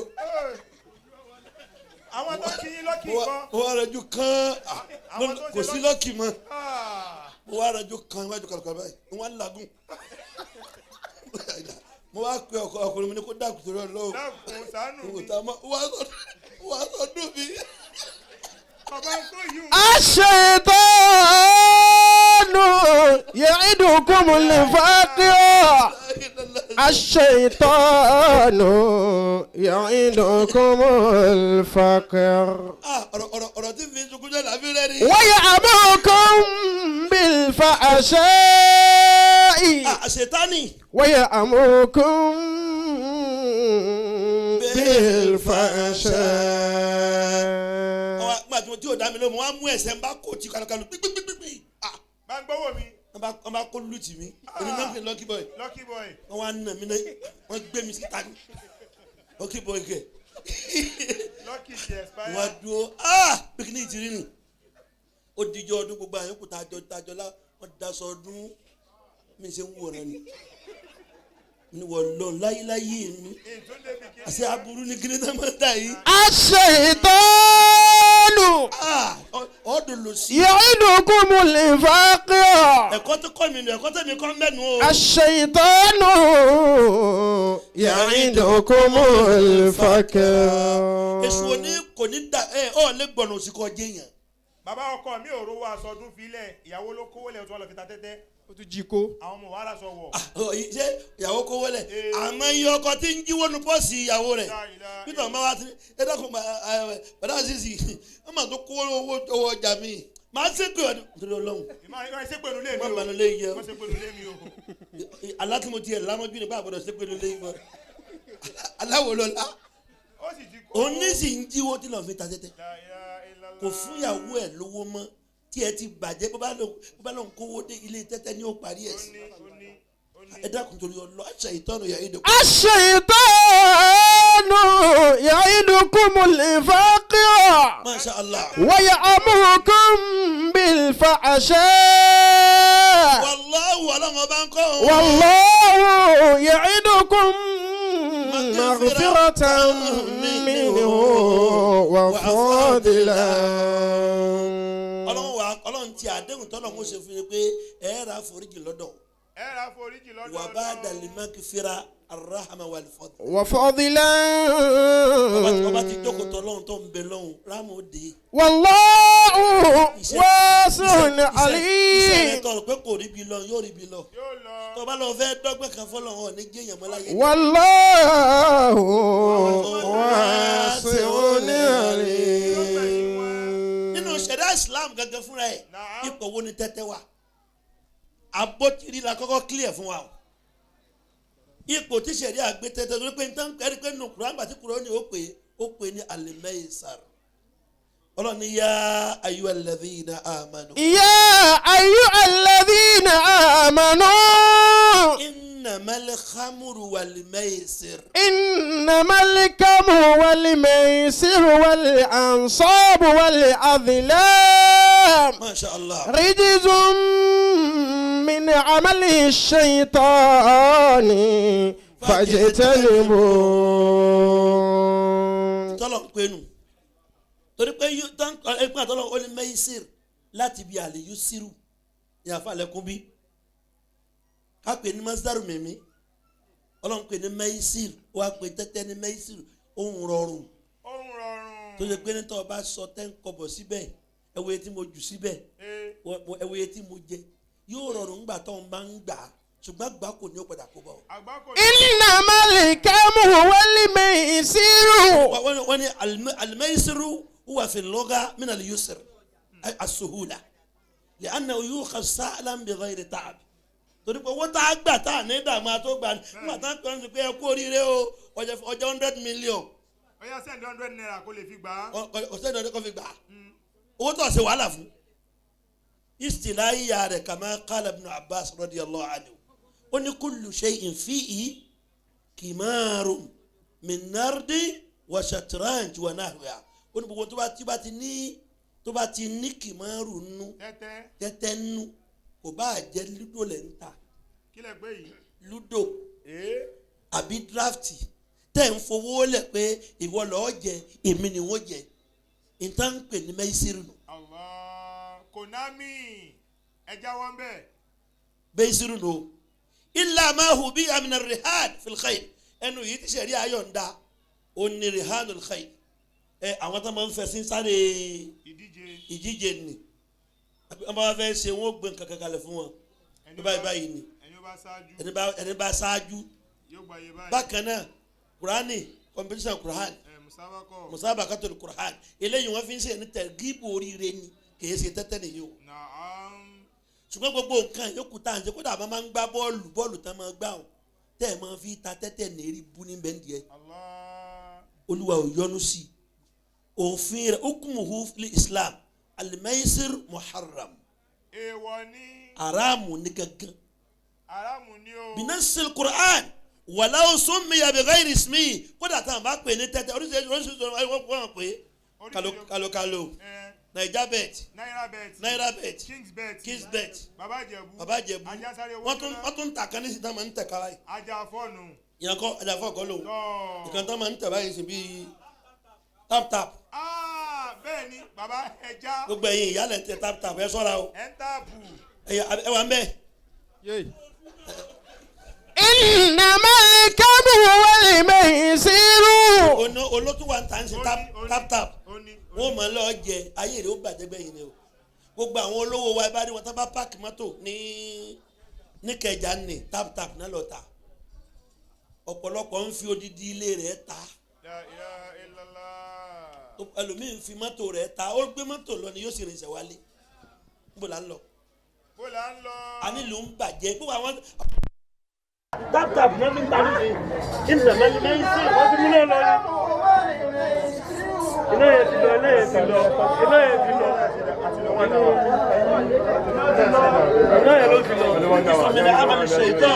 Àwọn tó kí yín lọ́kì kan. Mo wá rẹjú kán kò sí lọ́kì mọ́. Mo wá rẹjú kán iwájú kàlùkàlù báyìí mo wá làágùn. Mo wá pe ọkùnrin mi ní kó dàkú torí Ọlọ́run. Dákun ṣàánú mi. Wá sọ dùn mí. Bàbá tó yìí. Aṣ-ṣaytanu ya'idukumul faqra. Aṣ-ṣaytanu ya'idukumul faqr. Ọ̀rọ̀ tí fi sunkún jẹ́ làbí rẹ̀ ni. Wa ya'murukum bil-fahsha'i. Àṣetánì. Wa ya'murukum bil-fahsha'i. Àwọn àgbà tí o dá mi lóhùn, wọ́n á mú ẹsẹ̀ ń bá kó tí kàlùkàlù pípípípí. Bá ń gbọ́wọ́ mi. Wọ́n bá kó lùtì mi. Èmi náà fi lucky boy. Lucky boy. Wọ́n wá nà mí náà, wọ́n gbé mi síta ní. Lucky boy kẹ̀. Lucky ti expire. Wọ́n á dúró, píkíní ìtìrí nù. Ó dijọ́ ọdún gbogbo àyànkù tàjọ tàjọ lá, wọ́n daṣọ ọdún. Mi ṣe ń wòran ni. Ní wọ́n lọ láyéláyé mi. Àṣé aburú ni kí ni náà máa ń dà yìí. Aṣ-ṣaytanu Ọdún ló sí. ya'idukum. يعدكم الفقر ẹ̀kọ́ tó kọ́ mi nù ẹ̀kọ́ tẹ̀mí kọ́ mẹ́nu o. الشيطان يعدكم الفقر èṣù òní kò ní da ẹ ọ lè gbọ̀nà òsì kọ jẹ́ yẹn. Bàbá ọkọ mi ò rówó aṣọ ọdún filẹ̀, ìyàwó ló kówó lẹ̀ tó wà lọ fi ta tẹ́tẹ́. Ó tún jí kó. Àwọn ọmọ wàhálà sọ wọ̀. Ṣé ìyàwó kówó lẹ̀ àmọ́ iye ọkọ tí ń jíwó nu pọ́ọ̀sì ìyàwó rẹ̀ peter ọmọ wa ti ẹ dákun bàdá àṣìṣì wọ́n máa tó kówó owó ọjà mi màá ṣe pé ọdún nítorí ọlọ́run Ìmọ̀ ṣe pẹ̀lú lé mi má o. bànú lé yẹ Má ṣe pẹ̀lú lé mi o. alátìmọ̀tì ẹ̀ lámọ́jú nípa àbọ̀dọ̀ ṣe pẹ̀lú lé yìí aláwo lọ́la Ó sì ti kó. òun ní sì ń jíwó tí lọ́ọ́ fi ta tẹ́tẹ́ La ilaha illallah. kò fún ìyàwó ẹ̀ lówó mọ́ tí ẹ ti bàjẹ́ bó bá lóun kówó dé ilé tẹ́tẹ́ ní ó parí ẹ̀ Ó sí ní ó ní ó ní. ẹ dákun torí ọlọ́ àṣà ìtọ́nù yà ìdòkú. الشيطان يعدكم الفقر Masha Allah. ويأمركم بالفحشاء Wallahu ọlọ́run ọba ń kọ́ òun. والله يعدكم مغفرة منه وفضلا ọlọ́run wa ọlọ́run ti àdéhùn tọ́lọ́run ó ṣe fún yín pé ẹ ra foríjì lọ́dọ̀ Ẹ ra foríjì lọ́dọ̀ wà bá dàlí mákìfìrà arahama wal fadl. وفضلا ọba ti jókòó tọ́lọ́run tó ń bẹ lọ́hùn rámù ó dé. والله واسع iṣẹ́ rẹ عليم tọrọ pé kò rí bi lọ yóò rí bi lọ. Yóò lọ. tọba lọ fẹ́ dọ́gbẹ́ kan fọlọ́run ọ̀ ní jẹ́yàn mọ́ láyé. والله واسع عليم nínú ṣẹ̀dá Islam gangan fúnra ẹ̀ Naam. ipò wo ni tẹ́tẹ́ wà abótiri la kọ́kọ́ clear fún wa o ipò tí ṣẹ̀dá àgbẹ̀ tẹ́tẹ́ torí pé nǹkan ẹni pé nù kúrò àgbà tí kúrò ní ó pè ó pè ní al-maisar ọlọ́ni yá ayyuhal ladhina amanu يا أيها الذين آمنوا innamal khamru wal maisir إنما الكمر والميسر والأنصاب والأظلام masha Allah رجز من عمل الشيطان فاجتنبوه tọ́lọ̀ ń pè nù torí pé ẹgbẹ́ àtọ́lọ̀ ó ní maisir láti bí àlè yusiru ní àfàlẹ́kùn bí ká pè ní masaru mímí ọlọ́run pè ní maisir ó wá pè tẹ́tẹ́ ní maisir ohun rọrùn Ohun rọrùn. tó ṣe pé ní tọ́ ọ bá sọ tẹ́ ń kọbọ̀ síbẹ̀ ẹwẹ́ tí mo jù síbẹ̀ Ee. ẹwẹ́ tí mo jẹ yóò rọrùn ńgbà tó ń bá ń gbà á ṣùgbọ́n gbà kò ní ó padà kó bọ̀. Àgbákò. إنما الكمر والميسر wọ́n ní alimẹ́sirú wà fi lọ́gà min al-yusr as-suhula li'annahu yukhadh sahlan bighayri ta'ab torí pé owó tá a gbà tá a ní dààmú àtó gbà nígbà tá a pè é pé ẹ kú oríire o ọjà 100 million Ó yá send ₦100 kó lè fi gbà á. ọ̀sẹ̀ ìdọ̀dẹ́ kò fi gbà owó tó ṣe wàhálà fún istilahiya rẹ̀ kama qala ibn Abbas radiyallahu anhu ó ní kullu shay'in fihi kimarun min nardi wa shatranj wa nahwiha ó ní gbogbo tó bá ti ní kìmáàrù nù Tẹ́tẹ́. tẹ́tẹ́ nù kò bá jẹ́ lúdò lẹ́ ń ta Kí lẹ pé yìí? lúdò Ee. àbí drafti tẹ́ ń fowó lẹ̀ pé ìwọ lọ́ọ́ jẹ èmi ni wọ́n jẹ nǹkan ń pè ní mẹ́sìrì nù Allah. Konami. Ẹ jáwọ́ ń bẹ̀. mẹ́sìrì nù o illa ma hu bí amina rihan fil khayr ẹnu yìí ti sẹ̀rí ayọ̀ ń da ó ní rihanul khayr ẹ àwọn tó máa ń fẹ́ sí sáré Ìdíje. ìdíje ni àbí wọ́n bá fẹ́ ṣe wọ́n gbé nǹkan kankan lẹ̀ fún wọn Ẹni báyìí báyìí ni Ẹni ó bá ṣáájú. ẹni bá ṣáájú Yóò gba iye báyìí. bákan náà kurani competition kurani Ẹ musabakọ. musabakatul kurani eléyìí wọ́n fi ń ṣe ní tẹ̀gíbù oríire ni kì í ṣe tẹ́tẹ́ nìyí o Naam. ṣùgbọ́n gbogbo nǹkan yòókù tá à ń ṣe kódà bá máa ń gbá bọ́ọ̀lù bọ́ọ̀lù tán máa gbá o tẹ́ ẹ̀ máa fi ta tẹ́tẹ́ nìrí bú ní bẹ́ńdì ẹ̀ Allah. olúwa ò yọ́nú sí i òfin rẹ̀ hukmuhu li islam al-maisir muharram Èèwọ̀ ni. haramu ní gangan Haramu ni o. binasil qur'an walaw summiya bi ghayri ismihi kódà táwọn bá pè ní tẹ́tẹ́ oríṣiríṣi oríṣiríṣi wọ́n wọ́n pè é kalo kalo kalo Ẹ naija bet Naira bet. naira bet Kings bet. kings bet Bàbá Ìjẹ̀bú. baba jẹ̀bú Ajá sáré owó wọ́n tún jóná. wọ́n tún ta kan ní síta máa ń tẹ̀ kára yìí Ajá fọ́ọ̀nù. ìyẹn kọ́ ẹ̀dá fọ́ ọ̀gọ́ lòun Tọ́. ìkan tán máa ń tẹ̀ báyìí sí bíi tap tap Ah, Bẹ́ẹ̀ni bàbá ẹja. Gbogbo ẹ̀yin ìyálẹ̀ tẹ tap tap ẹ sọ́ra o. Ẹ ń táàpù. Ẹ wà ń bẹ̀. Innamal khamru wal maisiru. Olótú wa ń ta ń ṣe tap tap tap. Wọ́n mọ̀ lọ́ọ́ jẹ ayé rẹ̀ ó bàjẹ́ gbẹ̀yìn ni o. Gbogbo àwọn olówó wa ibà rí wọn tán bá páàkì mọ́tò ní Níkẹjà ní tap tap náà lọ ta. Ọ̀pọ̀lọpọ̀ ń fi odidi ilé rẹ̀ ta. Ẹlòmíì ń fi mọ́tò rẹ̀ ta. Ó gbé mọ́tò lọ ni yóò sì rìnsẹ̀ wálé. Níbo là ń lọ? A nílùú ń bàjẹ́. Gbogbo àwọn. Tap tap náà ní ta nísìnyí. Ìnàmẹ́lì mẹ́yìn sí wọ́n ti múlẹ̀ lọ ni. Iná yẹn ti lọ, iná yẹn ti lọ, iná yẹn ti lọ. Iná yẹn ló ti lọ. Ìsọ̀mìnà amadu ṣètò.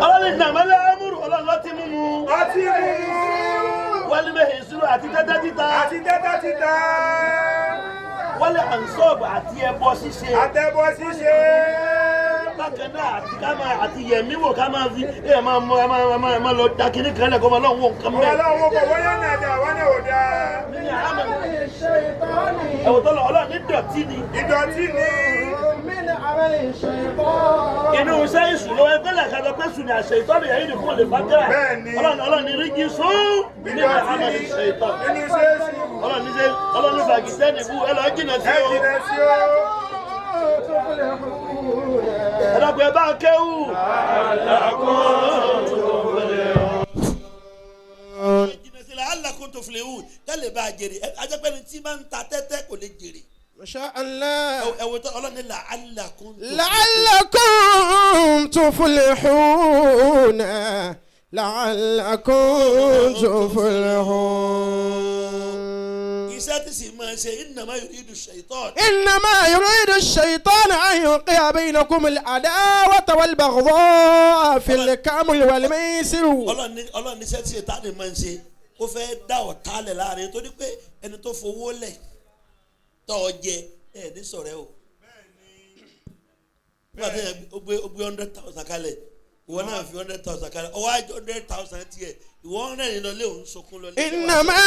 Ọlọ́run ìnàmẹ́lì amúrù ọlọ́run ló ti mú mu. Ọtí mímu. Wálé mẹ́hìn àti tẹ́tẹ́ títa. Àti tẹ́tẹ́ títa. Wálé ànsọ́ọ̀bù àti ẹbọ ṣíṣe. Àtẹ̀bọ ṣíṣe. Bákan náà àti ká máa àti yẹ̀mí wò ká máa fi ẹ máa mọ ẹ máa máa máa lọ da kinní kan lẹ̀ kó máa lọ́wọ́ nǹkan mẹ́. Ọlọ́run kò wọ́yọ̀ náà dà wọ́n náà ò dáa. Ẹ̀wọ̀n tó lọ ọlọ́run ní dọ̀tí ni. Ìdọ̀tí ni. Inú iṣẹ́ ìṣòro ẹgbẹ́ làkàtà pé sùn ní àṣẹ ìtọ́nù yẹn ní kò lè bá kẹ́rà. Bẹ́ẹ̀ni. Ọlọ́run ní rígí sún nínú Ìdọ̀tí àmàlì ni. ṣe ìtọ́. Inú iṣẹ́ èṣù. Ọlọ́run ní ṣe ọlọ́run ní fàgìtẹ́ nìbú ẹ lọ jìnà sí Ẹ o. jìnà sí o. Ẹ dàgbẹ́ bá kéwù. Jìnnà sí la alákùn tó filẹ̀ wù kálí bá a jèrè. Ajẹ́pẹ́ni tí máa ń ta tẹ́tẹ́ kò lè jèrè. Masha Allah. Ẹ wo tọ́ ọlọ́run ní la alákùn tó. La'allakum tuflihuna. La'allakum tuflihun. Iṣẹ́ tí sì máa ṣe innama yuridu shaitan. إنما يريد الشيطان أن يوقع بينكم العداوة والبغضاء في الخمر والميسر. Ọlọ́run ní iṣẹ́ tí ṣètánì máa ń ṣe ó fẹ́ dá ọ̀tá lẹ̀ láàrin torí pé ẹni tó fowó lẹ̀ tọ́ ọ jẹ ẹ ní sọ̀rẹ́ o. Nígbà tí yẹn ó gbé 100,000 kalẹ̀ ìwọ náà fi 100,000 kalẹ̀ ọwọ́ àjọ 100,000 tiẹ̀ ìwọ rẹ̀ lọ lé òun sunkún lọ lé. إنما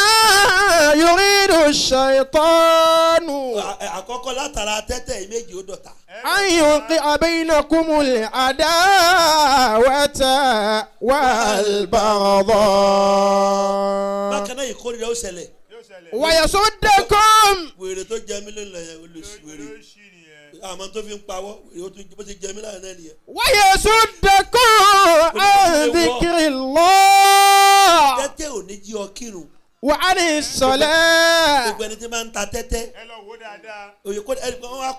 يريد الشيطان Àkọ́kọ́ látara tẹ́tẹ́ yìí méjì ó dọ̀tá. أن يوقع بينكم العداوة والبغضاء Bákan náà ìkórìíra ó ṣẹlẹ̀. Yóò ṣẹlẹ̀. ويصدكم. Wèrè tó jẹ mílíọ̀nù lọ yẹn olùsí wèrè. Olóṣì nìyẹn. Àmọ́ tó fi ń pawọ́ wèrè ó tún bó ti jẹ mílíọ̀nù náà nìyẹn. ويصدكم عن ذكر الله Tẹ́tẹ́ ò ní jí ọ kírun. وعن الصلاة. Gbogbo ẹni tí máa ń ta tẹ́tẹ́. Ẹ lọ wo dáadáa. Òye kó ẹni pé wọ́n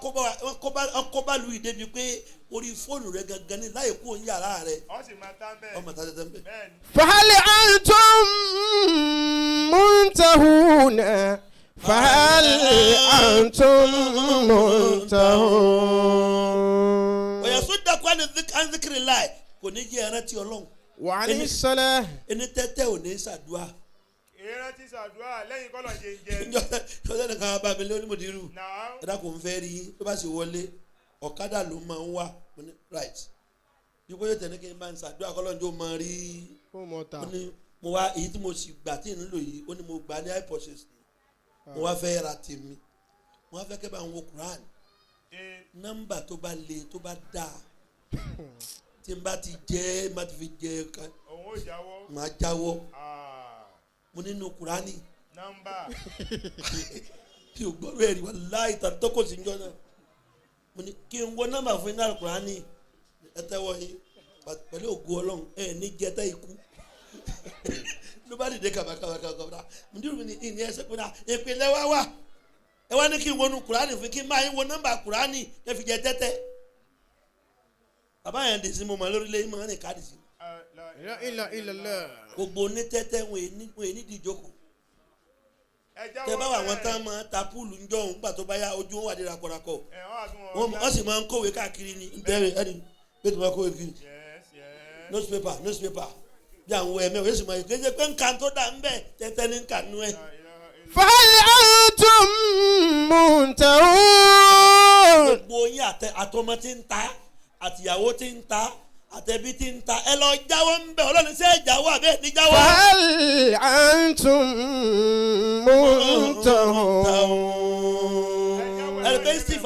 kó bá lu ìdébi pé orí fóònù rẹ gangan ní láì kó yàrá rẹ. Ọ sì máa tán bẹ́ẹ̀. Ọmọ ta tẹ́tẹ́ ń bẹ̀. Bẹ́ẹ̀ni. فهل أنتم منتهون فهل أنتم منتهون. Òyà sódà kó ànzikiri láì kò ní jẹ́ ẹran tí Ọlọ́run. وعن الصلاة. Ẹni tẹ́tẹ́ ò ní ṣàdúrà. Ìrántí ṣàdúrà lẹ́yìn kọ́lọ̀ ṣe ń jẹ. Ìjọ nìkan bá mi lé onímọ̀dírù. Nàá. Ẹ̀dá kò ń fẹ́ rí yín tó bá sì wọlé ọ̀kadà ló máa ń wá. Mo ní right. Bí kò yóò tẹ̀lé kí n bá ń ṣàdúrà kọ́lọ́n jó máa rí. Ó ní mo wá èyí tí mo sì gbà tí ń lò yìí ó ní mo gbà ní iPurchase. Mo wá fẹ́ ra tèmi. Mo wá fẹ́ kẹ́ bá ń wo Quran. Nọ́mbà tó bá le tó bá dáa tí n bá ti jẹ́ má ti fi jẹ́ Òun ó jáwọ́. máa jáwọ́. Mo nínú Kùránì. Nọ́mbà. Tí o gbọ́dọ̀ ẹ̀rí wà láì tàbí tó kò sí njọ́ náà. Mo ní kí n wọ nọ́mbà fún iná Kùránì ẹ tẹ́wọ́ yín pẹ̀lú ògo Ọlọ́run ẹ ní jẹ́tẹ́ ikú. Ló bá dìde kàbàkàbàkàbà. Mo dúró ní ìní ẹsẹ̀ pé náà ìpínlẹ̀ wá wà. Ẹ wá ní kí n wọnú Kùránì fún kí n máa ń wọ nọ́mbà Kùránì ẹ fi jẹ tẹ́tẹ́. Bàbá yẹn dì sí mo mọ̀ lórílẹ̀ yìí mo rìn káàdì sí. La ilaha illallah. Gbogbo onítẹ́tẹ́ wọn è nídìí ìjókòó. Tẹ bá wà wọn tán máa ta púùlù ńjọ òun gbà tó bá yá ojú wọn wà dé rakọrakọ. Wọ́n sì máa ń kówé káàkiri ni bẹ́ẹ̀ ẹni bí tó máa kówé kiri. Newspaper bí àwọn ẹ̀mẹ́ òye sì máa kéde pé nǹkan tó dà ń bẹ̀ tẹ́tẹ́ ní nǹkan nú ẹ̀. فهل أنتم منتهون. Gbogbo yín àtọmọ tí ń ta àtìyàwó tí ń ta àtẹ̀bí tí ń ta ẹ lọ jáwọ́ ń bẹ̀ ọlọ́run ṣé ẹ jáwọ́ àbẹ́ ní jáwọ́. فهل أنتم منتهون Ẹ̀rọ pé Steve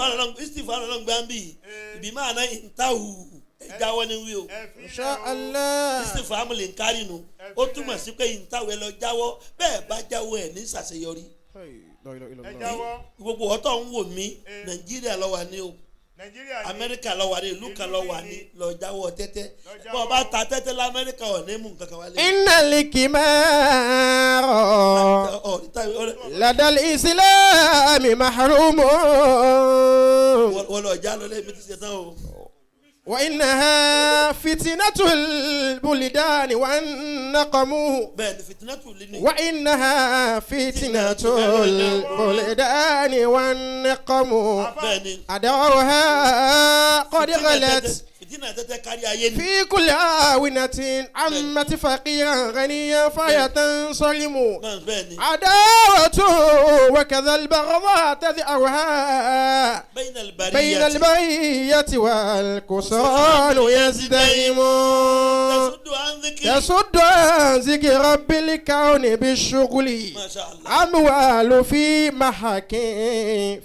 Arnold gbá ń bì ìbí máa ná ìntàwù ẹ jáwọ́ ní wí o. Ẹ fi إن شاء الله Steve Arnold ń kárí nu ó túmọ̀ sí pé ìntàwù ẹ lọ jáwọ́ bẹ́ẹ̀ bá jáwọ́ ẹ̀ ní ṣàṣeyọrí. لا إله إلا ẹ الله jáwọ́. Gbogbo ọ̀tọ̀ ń wò mí Nàìjíríà ló wà ní o. Nàìjíríà ni Amẹ́ríkà ló wà ní ìlú kan ló wà ní lọ jáwọ́ tẹ́tẹ́ Lọ jáwọ́. bọ́ ọ bá ta tẹ́tẹ́ lamẹ́ríkà ọ̀ ní mú nǹkan kan wálé. إن الكمار Ọ̀ níta- لدى الإسلام محروم wọ́n lọ já lọ lẹ́yìn mi ti ṣe tán o. وإنها فتنة البلدان والنقم Bẹ́ẹ̀ ni fìtínà tù lé ní. وإنها فتنة البلدان والنقم Bẹ́ẹ̀ ni أدعوها قد غلت fìtínà tẹ́tẹ́ kárí ayé ni. في كل آونة عمت فقيرا غنيا فهي تنصرم Náà bẹ́ẹ̀ ni عداوة وكذا البغضاء تذأرها bẹ́yìn بين alibariya البرية والكسران يزدهم tẹ̀sùdù anzikiri. يصد عن ذكر رب الكون بالشغل Masha Allah. أموال في محك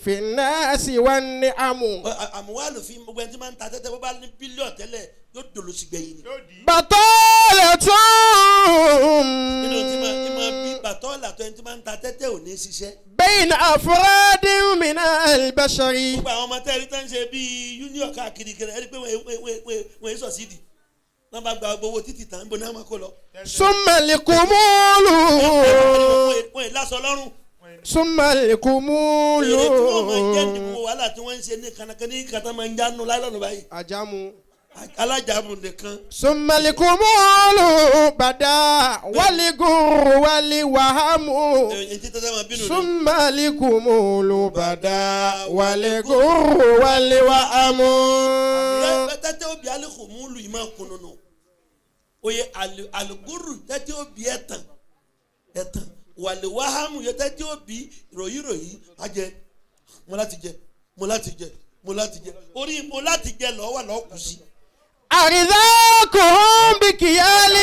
في الناس والنعم Àmúwálò fi gbogbo ẹni tí máa ń ta tẹ́tẹ́ bó bá ní bílíọ̀nù tẹ́lẹ̀ yóò dòlò sí gbẹ̀yìn ni. yóò di. بطالة Nínú tí máa tí máa bí bàtọ́ làtọ́ ẹni tí máa ń ta tẹ́tẹ́ ò ní ṣiṣẹ́. بين أفراد من البشر Gbogbo àwọn ọmọ tẹ́lẹ̀ tó ń ṣe bíi union káàkiri kiri ẹni pé wọ́n yé sọ̀sídì. Wọ́n bá gba gbowó títì tán níbo náà máa kó lọ. ثم الكمول Wọ́n yé lásọ lọ́rùn. ثم الكمول Èrè tí wọ́n máa ń jẹ́ ní gbogbo wàhálà tí wọ́n ń ṣe ní kànákànní kàtà máa ń jánu láìlọ́nù báyìí. أجامو Alájàmù nìkan. ثم الكمول بدا والغر والوهم Èyí tí tẹ́tẹ́ máa bínú ni. ثم الكمول بدا والغر والوهم Tẹ́tẹ́ òbí alikùmúlù yìí máa kunu nù. Oye aluguru tẹ́tẹ́ òbí ẹ̀tàn ẹ̀tàn wàlíwáhámù yẹ tẹ́tẹ́ òbí ròyìnròyìn ajẹ mo láti jẹ mo láti jẹ mo láti jẹ orí mo láti jẹ lọ́wọ́ lọ́ọ́ kù sí. أرزاقهم بكيال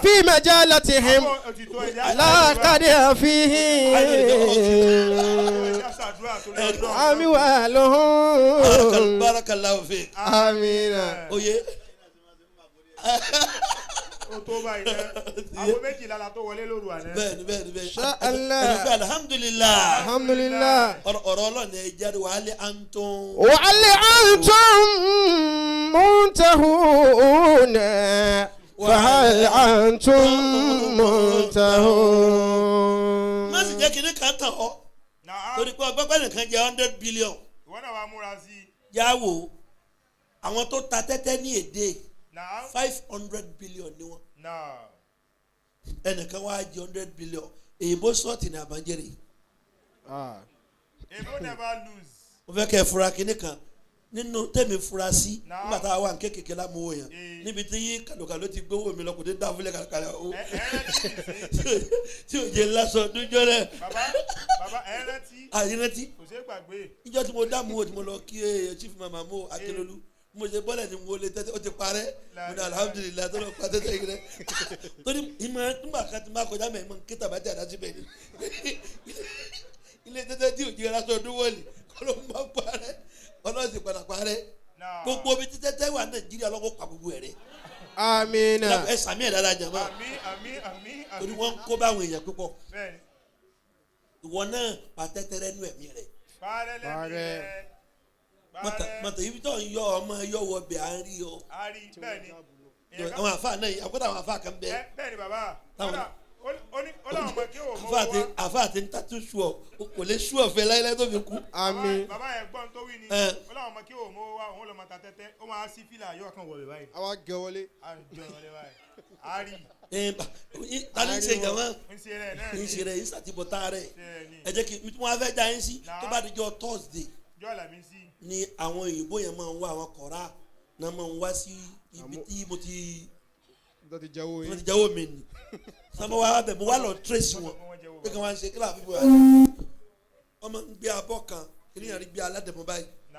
في مجالتهم Òtítọ́ ẹja لا قدر فيه ẹja ṣàdúrà torí ọdún. أموالهم Barakallahu fik. آمين Oye Ó tó báyìí náà. Aago méjìlá la tó wọlé lóru àná. bẹ́ẹ̀ni bẹ́ẹ̀ni bẹ́ẹ̀ni. Sha Allah. Ẹni pé alhamdulilah. الحمد لله Ọ̀rọ̀ ọlọ́ọ̀ni ẹ jáde wàhálẹ̀ antum. وهل أنتم منتهون فهل أنتم منتهون Má sì jẹ́ kinní kan tàn ọ́. Nàá Torí pé ọgbẹ́pẹ́ nìkan jẹ́ 100 billion. ìwọ náà wàá múra sí i. Yá wò àwọn tó ta tẹ́tẹ́ ní èdè Nàá 500 billion ni wọ́n. nàá Ẹnìkan wá jẹ 100 billion. Èyìnbó sọ́ọ̀tì ní àbájẹ́rè. Ebo never lose. Mo fẹ́ kẹ́ ẹ fura kinní kan nínú tẹ̀mí fura sí Náà. nígbà tá a wà ní kékèké lámúwò yẹn Ee. níbi tí kàlùkàlù ti gbówó mi lọ kò dé dáfúlẹ̀ kàlùkàlù o Ẹ ẹ rántí sí. tí ò jẹ́ lásán dújọ́ rẹ̀ Bàbá bàbá ẹ rántí àyírántí kò ṣeé gbàgbé. ìjọ tí mo dá mu o tí mo lọ kí ẹ chief mama mo Akérèlú mo ṣe bọ́lẹ̀ ni mo lè tẹ́tẹ́ ó ti parẹ́ mo ní alihamudulilayi tó lọ pa tẹ́tẹ́ yìí rẹ torí ìmọ̀ nígbà kan tí mo bá kọjá mẹ́ ìmọ̀ kí tàbátì àdá síbẹ̀ ni ilé tẹ́tẹ́ tí ò jẹ́ lásán ọdún wọ̀lì kọ́ ló ń bá parẹ́ ọlọ́sìn padà parẹ́ Náà. gbogbo omi títẹ́tẹ́ wà Nàìjíríà lọ́wọ́ pa gbogbo ẹ̀ rẹ آمين ẹ sàmì ẹ̀ dáadáa jàmá Àmín àmín àmín torí àmín. wọ́n ń kó báwọn èèyàn púpọ̀ Bẹ́ẹ̀ni. ìwọ náà pa tẹ́tẹ́ rẹ nú ẹ̀mí rẹ Parẹ́ lẹ́mí Parẹ́. rẹ̀. mọ̀tà Parẹ́. mọ̀tà ibi tó ń yọ ọmọ yọ wọ bẹ̀ à ń rí ọ A rí bẹ́ẹ̀ni. Èèyàn kan- àwọn àfa náà yìí àkọ́tà àwọn àfa kan bẹ Ẹ bẹ́ẹ̀ni bàbá. Táwọn- Kódà, ó ní ó láwọn ọmọ kí ò mọ àfa àti wá. àfa àti ntatu suọ kò lè suọ fẹ láyé tó fi kú آمين Bàbá yẹn gbọ́n tó wí ni. Ẹ. Ó láwọn ọmọ kí ò mọ wá òun lọ máa ta tẹ́tẹ́. Ó máa sí fìlà yóò kàn wọlé báyìí. àwa gẹ wọlé. A jọ wọlé báyìí. A rí. ẹ bá ta ni ń ṣe jàmá Ń ṣe rẹ̀ náà ń ni. ṣe rẹ yìí sàtìbọ̀tá rẹ Ṣe rẹ̀ ni. ẹ jẹ́ kí n tí wọ́n á fẹ́ já yín sí Náà. tó bá di jọ Thursday Jọ́ Àlàmísì. ni àwọn òyìnbó yẹn máa ń wá àwọn kọ̀ọ̀rá náà máa ń wá sí ibi tí mo ti tó ti jẹ́wọ́ wọ́n yín. ti jáwọ́ mi nì sábà wá bẹ̀ mo wá lọ trace wọn pé kí wọ́n á ṣe kí làbí bọ̀ wọ́n máa ń gbé abọ́ kan kí nìyẹn rí gbé aládẹ̀mọ́ báyìí Náà.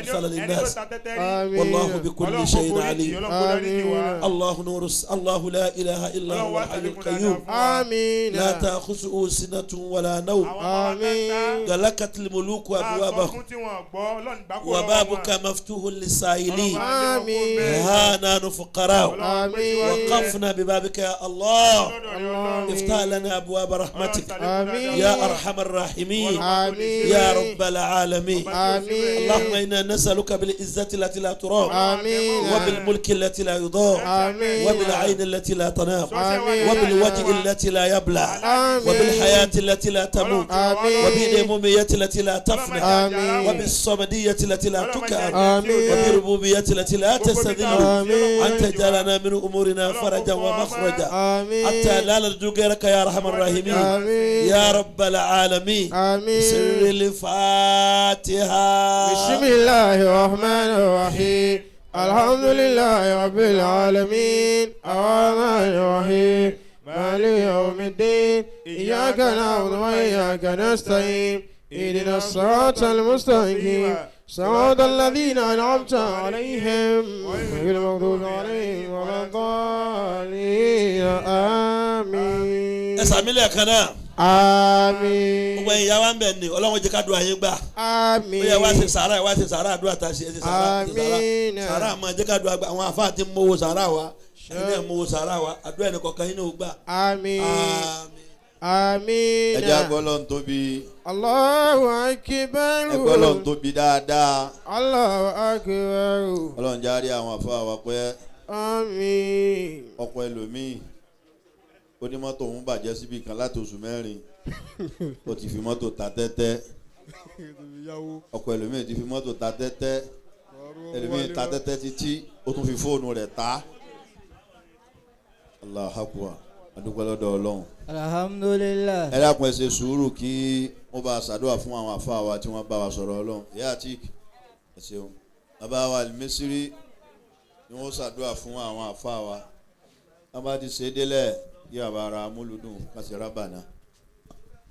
أمثال Ẹni tó للناس ta tẹ́tẹ́ rí. آمين. والله بكل Ọlọ́run kó شيء forí jì, عليم. Ọlọ́run kó dárí jì wá. الله نور الله لا إله إلا Ọlọ́run هو wá الحي sàlékún dáadáa القيوم fún wa. آمين. لا تأخذه سنة ولا نوم. Àwọn ọmọ wa آمين. tán ta. غلقت الملوك Tá a sọ أبوابهم fún tí wọ́n gbọ́, Ọlọ́run gbà kó lọ́wọ́ wọn. وبابك مفتوح للسائلين. Ọlọ́run bá lé wọn kó bẹ́ẹ̀. ها نحن فقراء Ọlọ́run pé آمين. síwájú rẹ̀. وقفنا ببابك يا الله. Lọ́dọ̀ rẹ̀ Ọlọ́run. افتح لنا أبواب Ọlọ́run رحمتك sàlékún dáadáa آمين. fún يا wa. أرحم الراحمين. آمين. يا رب العالمين. آمين. اللهم إنا نسألك بالعزة التي لا ترام آمين. وبالملك التي لا يضام آمين. وبالعين التي لا تنام آمين. وبالوجه التي لا يبلى آمين. وبالحياة التي لا تموت آمين. وبالأمومية التي لا تفنى آمين. وبالصمدية التي لا تكأر آمين. وبالربوبية التي لا تستذل آمين. أن تجعلنا من أمورنا فرجا ومخرجا آمين. حتى لا نرجو غيرك يا أرحم الراحمين. آمين. يا رب العالمين. آمين. سر الفاتحة. بسم الله الرحمن الرحيم. الحمد لله رب العالمين. الرحمن الرحيم. مالك يوم الدين. إياك نعبد وإياك نستعين. اهدنا الصراط المستقيم. صراط الذين أنعمت عليهم غير المغضوب عليهم ولا الضالين. آمين. Ẹ sàmì lẹ́ẹ̀kan náà. آمين. Gbogbo ẹ̀yin ìyá wa ń bẹ̀ ni Ọlọ́run jẹ́ ká dùn àyín gbà. Ó yẹ wá ṣe آمين. sàárà, wá ṣe sàárà, àdúrà tá a ṣe, ẹ ṣe sàárà, ẹ ṣe sàárà. Àmín. Sàárà máa jẹ́ ká dùn àgbà. Àwọn àfáà ti ń mówó sàárà wa, ẹ̀yin náà mówó sàárà wa, àdúrà ẹnì kọ̀ọ̀kan yín náà ó gbà. آمين. Àmín. آمين. Ẹ jẹ́ agbọ́lọ́ ń tóbi. Allahu akbar. Ẹgbọ́lọ́ ń tóbi dáadáa. Allahu akbar. Ọlọ́run járe àwọn àfáà wa pẹ́. Àmín. Ọkọ̀ ẹlòmíì ó ní mọ́tò òun bàjẹ́ síbi kan láti oṣù 4, ó ti fi mọ́tò ta tẹ́tẹ́. Ọkọ̀ ẹlòmíì ti fi mọ́tò ta tẹ́tẹ́. Ẹlòmíì ta tẹ́tẹ́ títí ó tún fi fóònù rẹ̀ ta. Allahu akbar, adúpẹ́ lọ́dọ̀ Ọlọ́run. Alhamdulillah. Ẹ dákun, ẹ ṣe sùúrù kí wọ́n bá ṣàdúrà fún àwọn àfáà wa tí wọ́n bá wa sọ̀rọ̀ Ọlọ́run. Ìyá àti ẹ ṣeun, bàbá wa Al-Misri ni wọ́n ṣàdúrà fún àwọn àfáà wa. Wọ́n bá ti ṣe é délẹ̀ kí bàbá ara amúlùdùn kásì rábànà.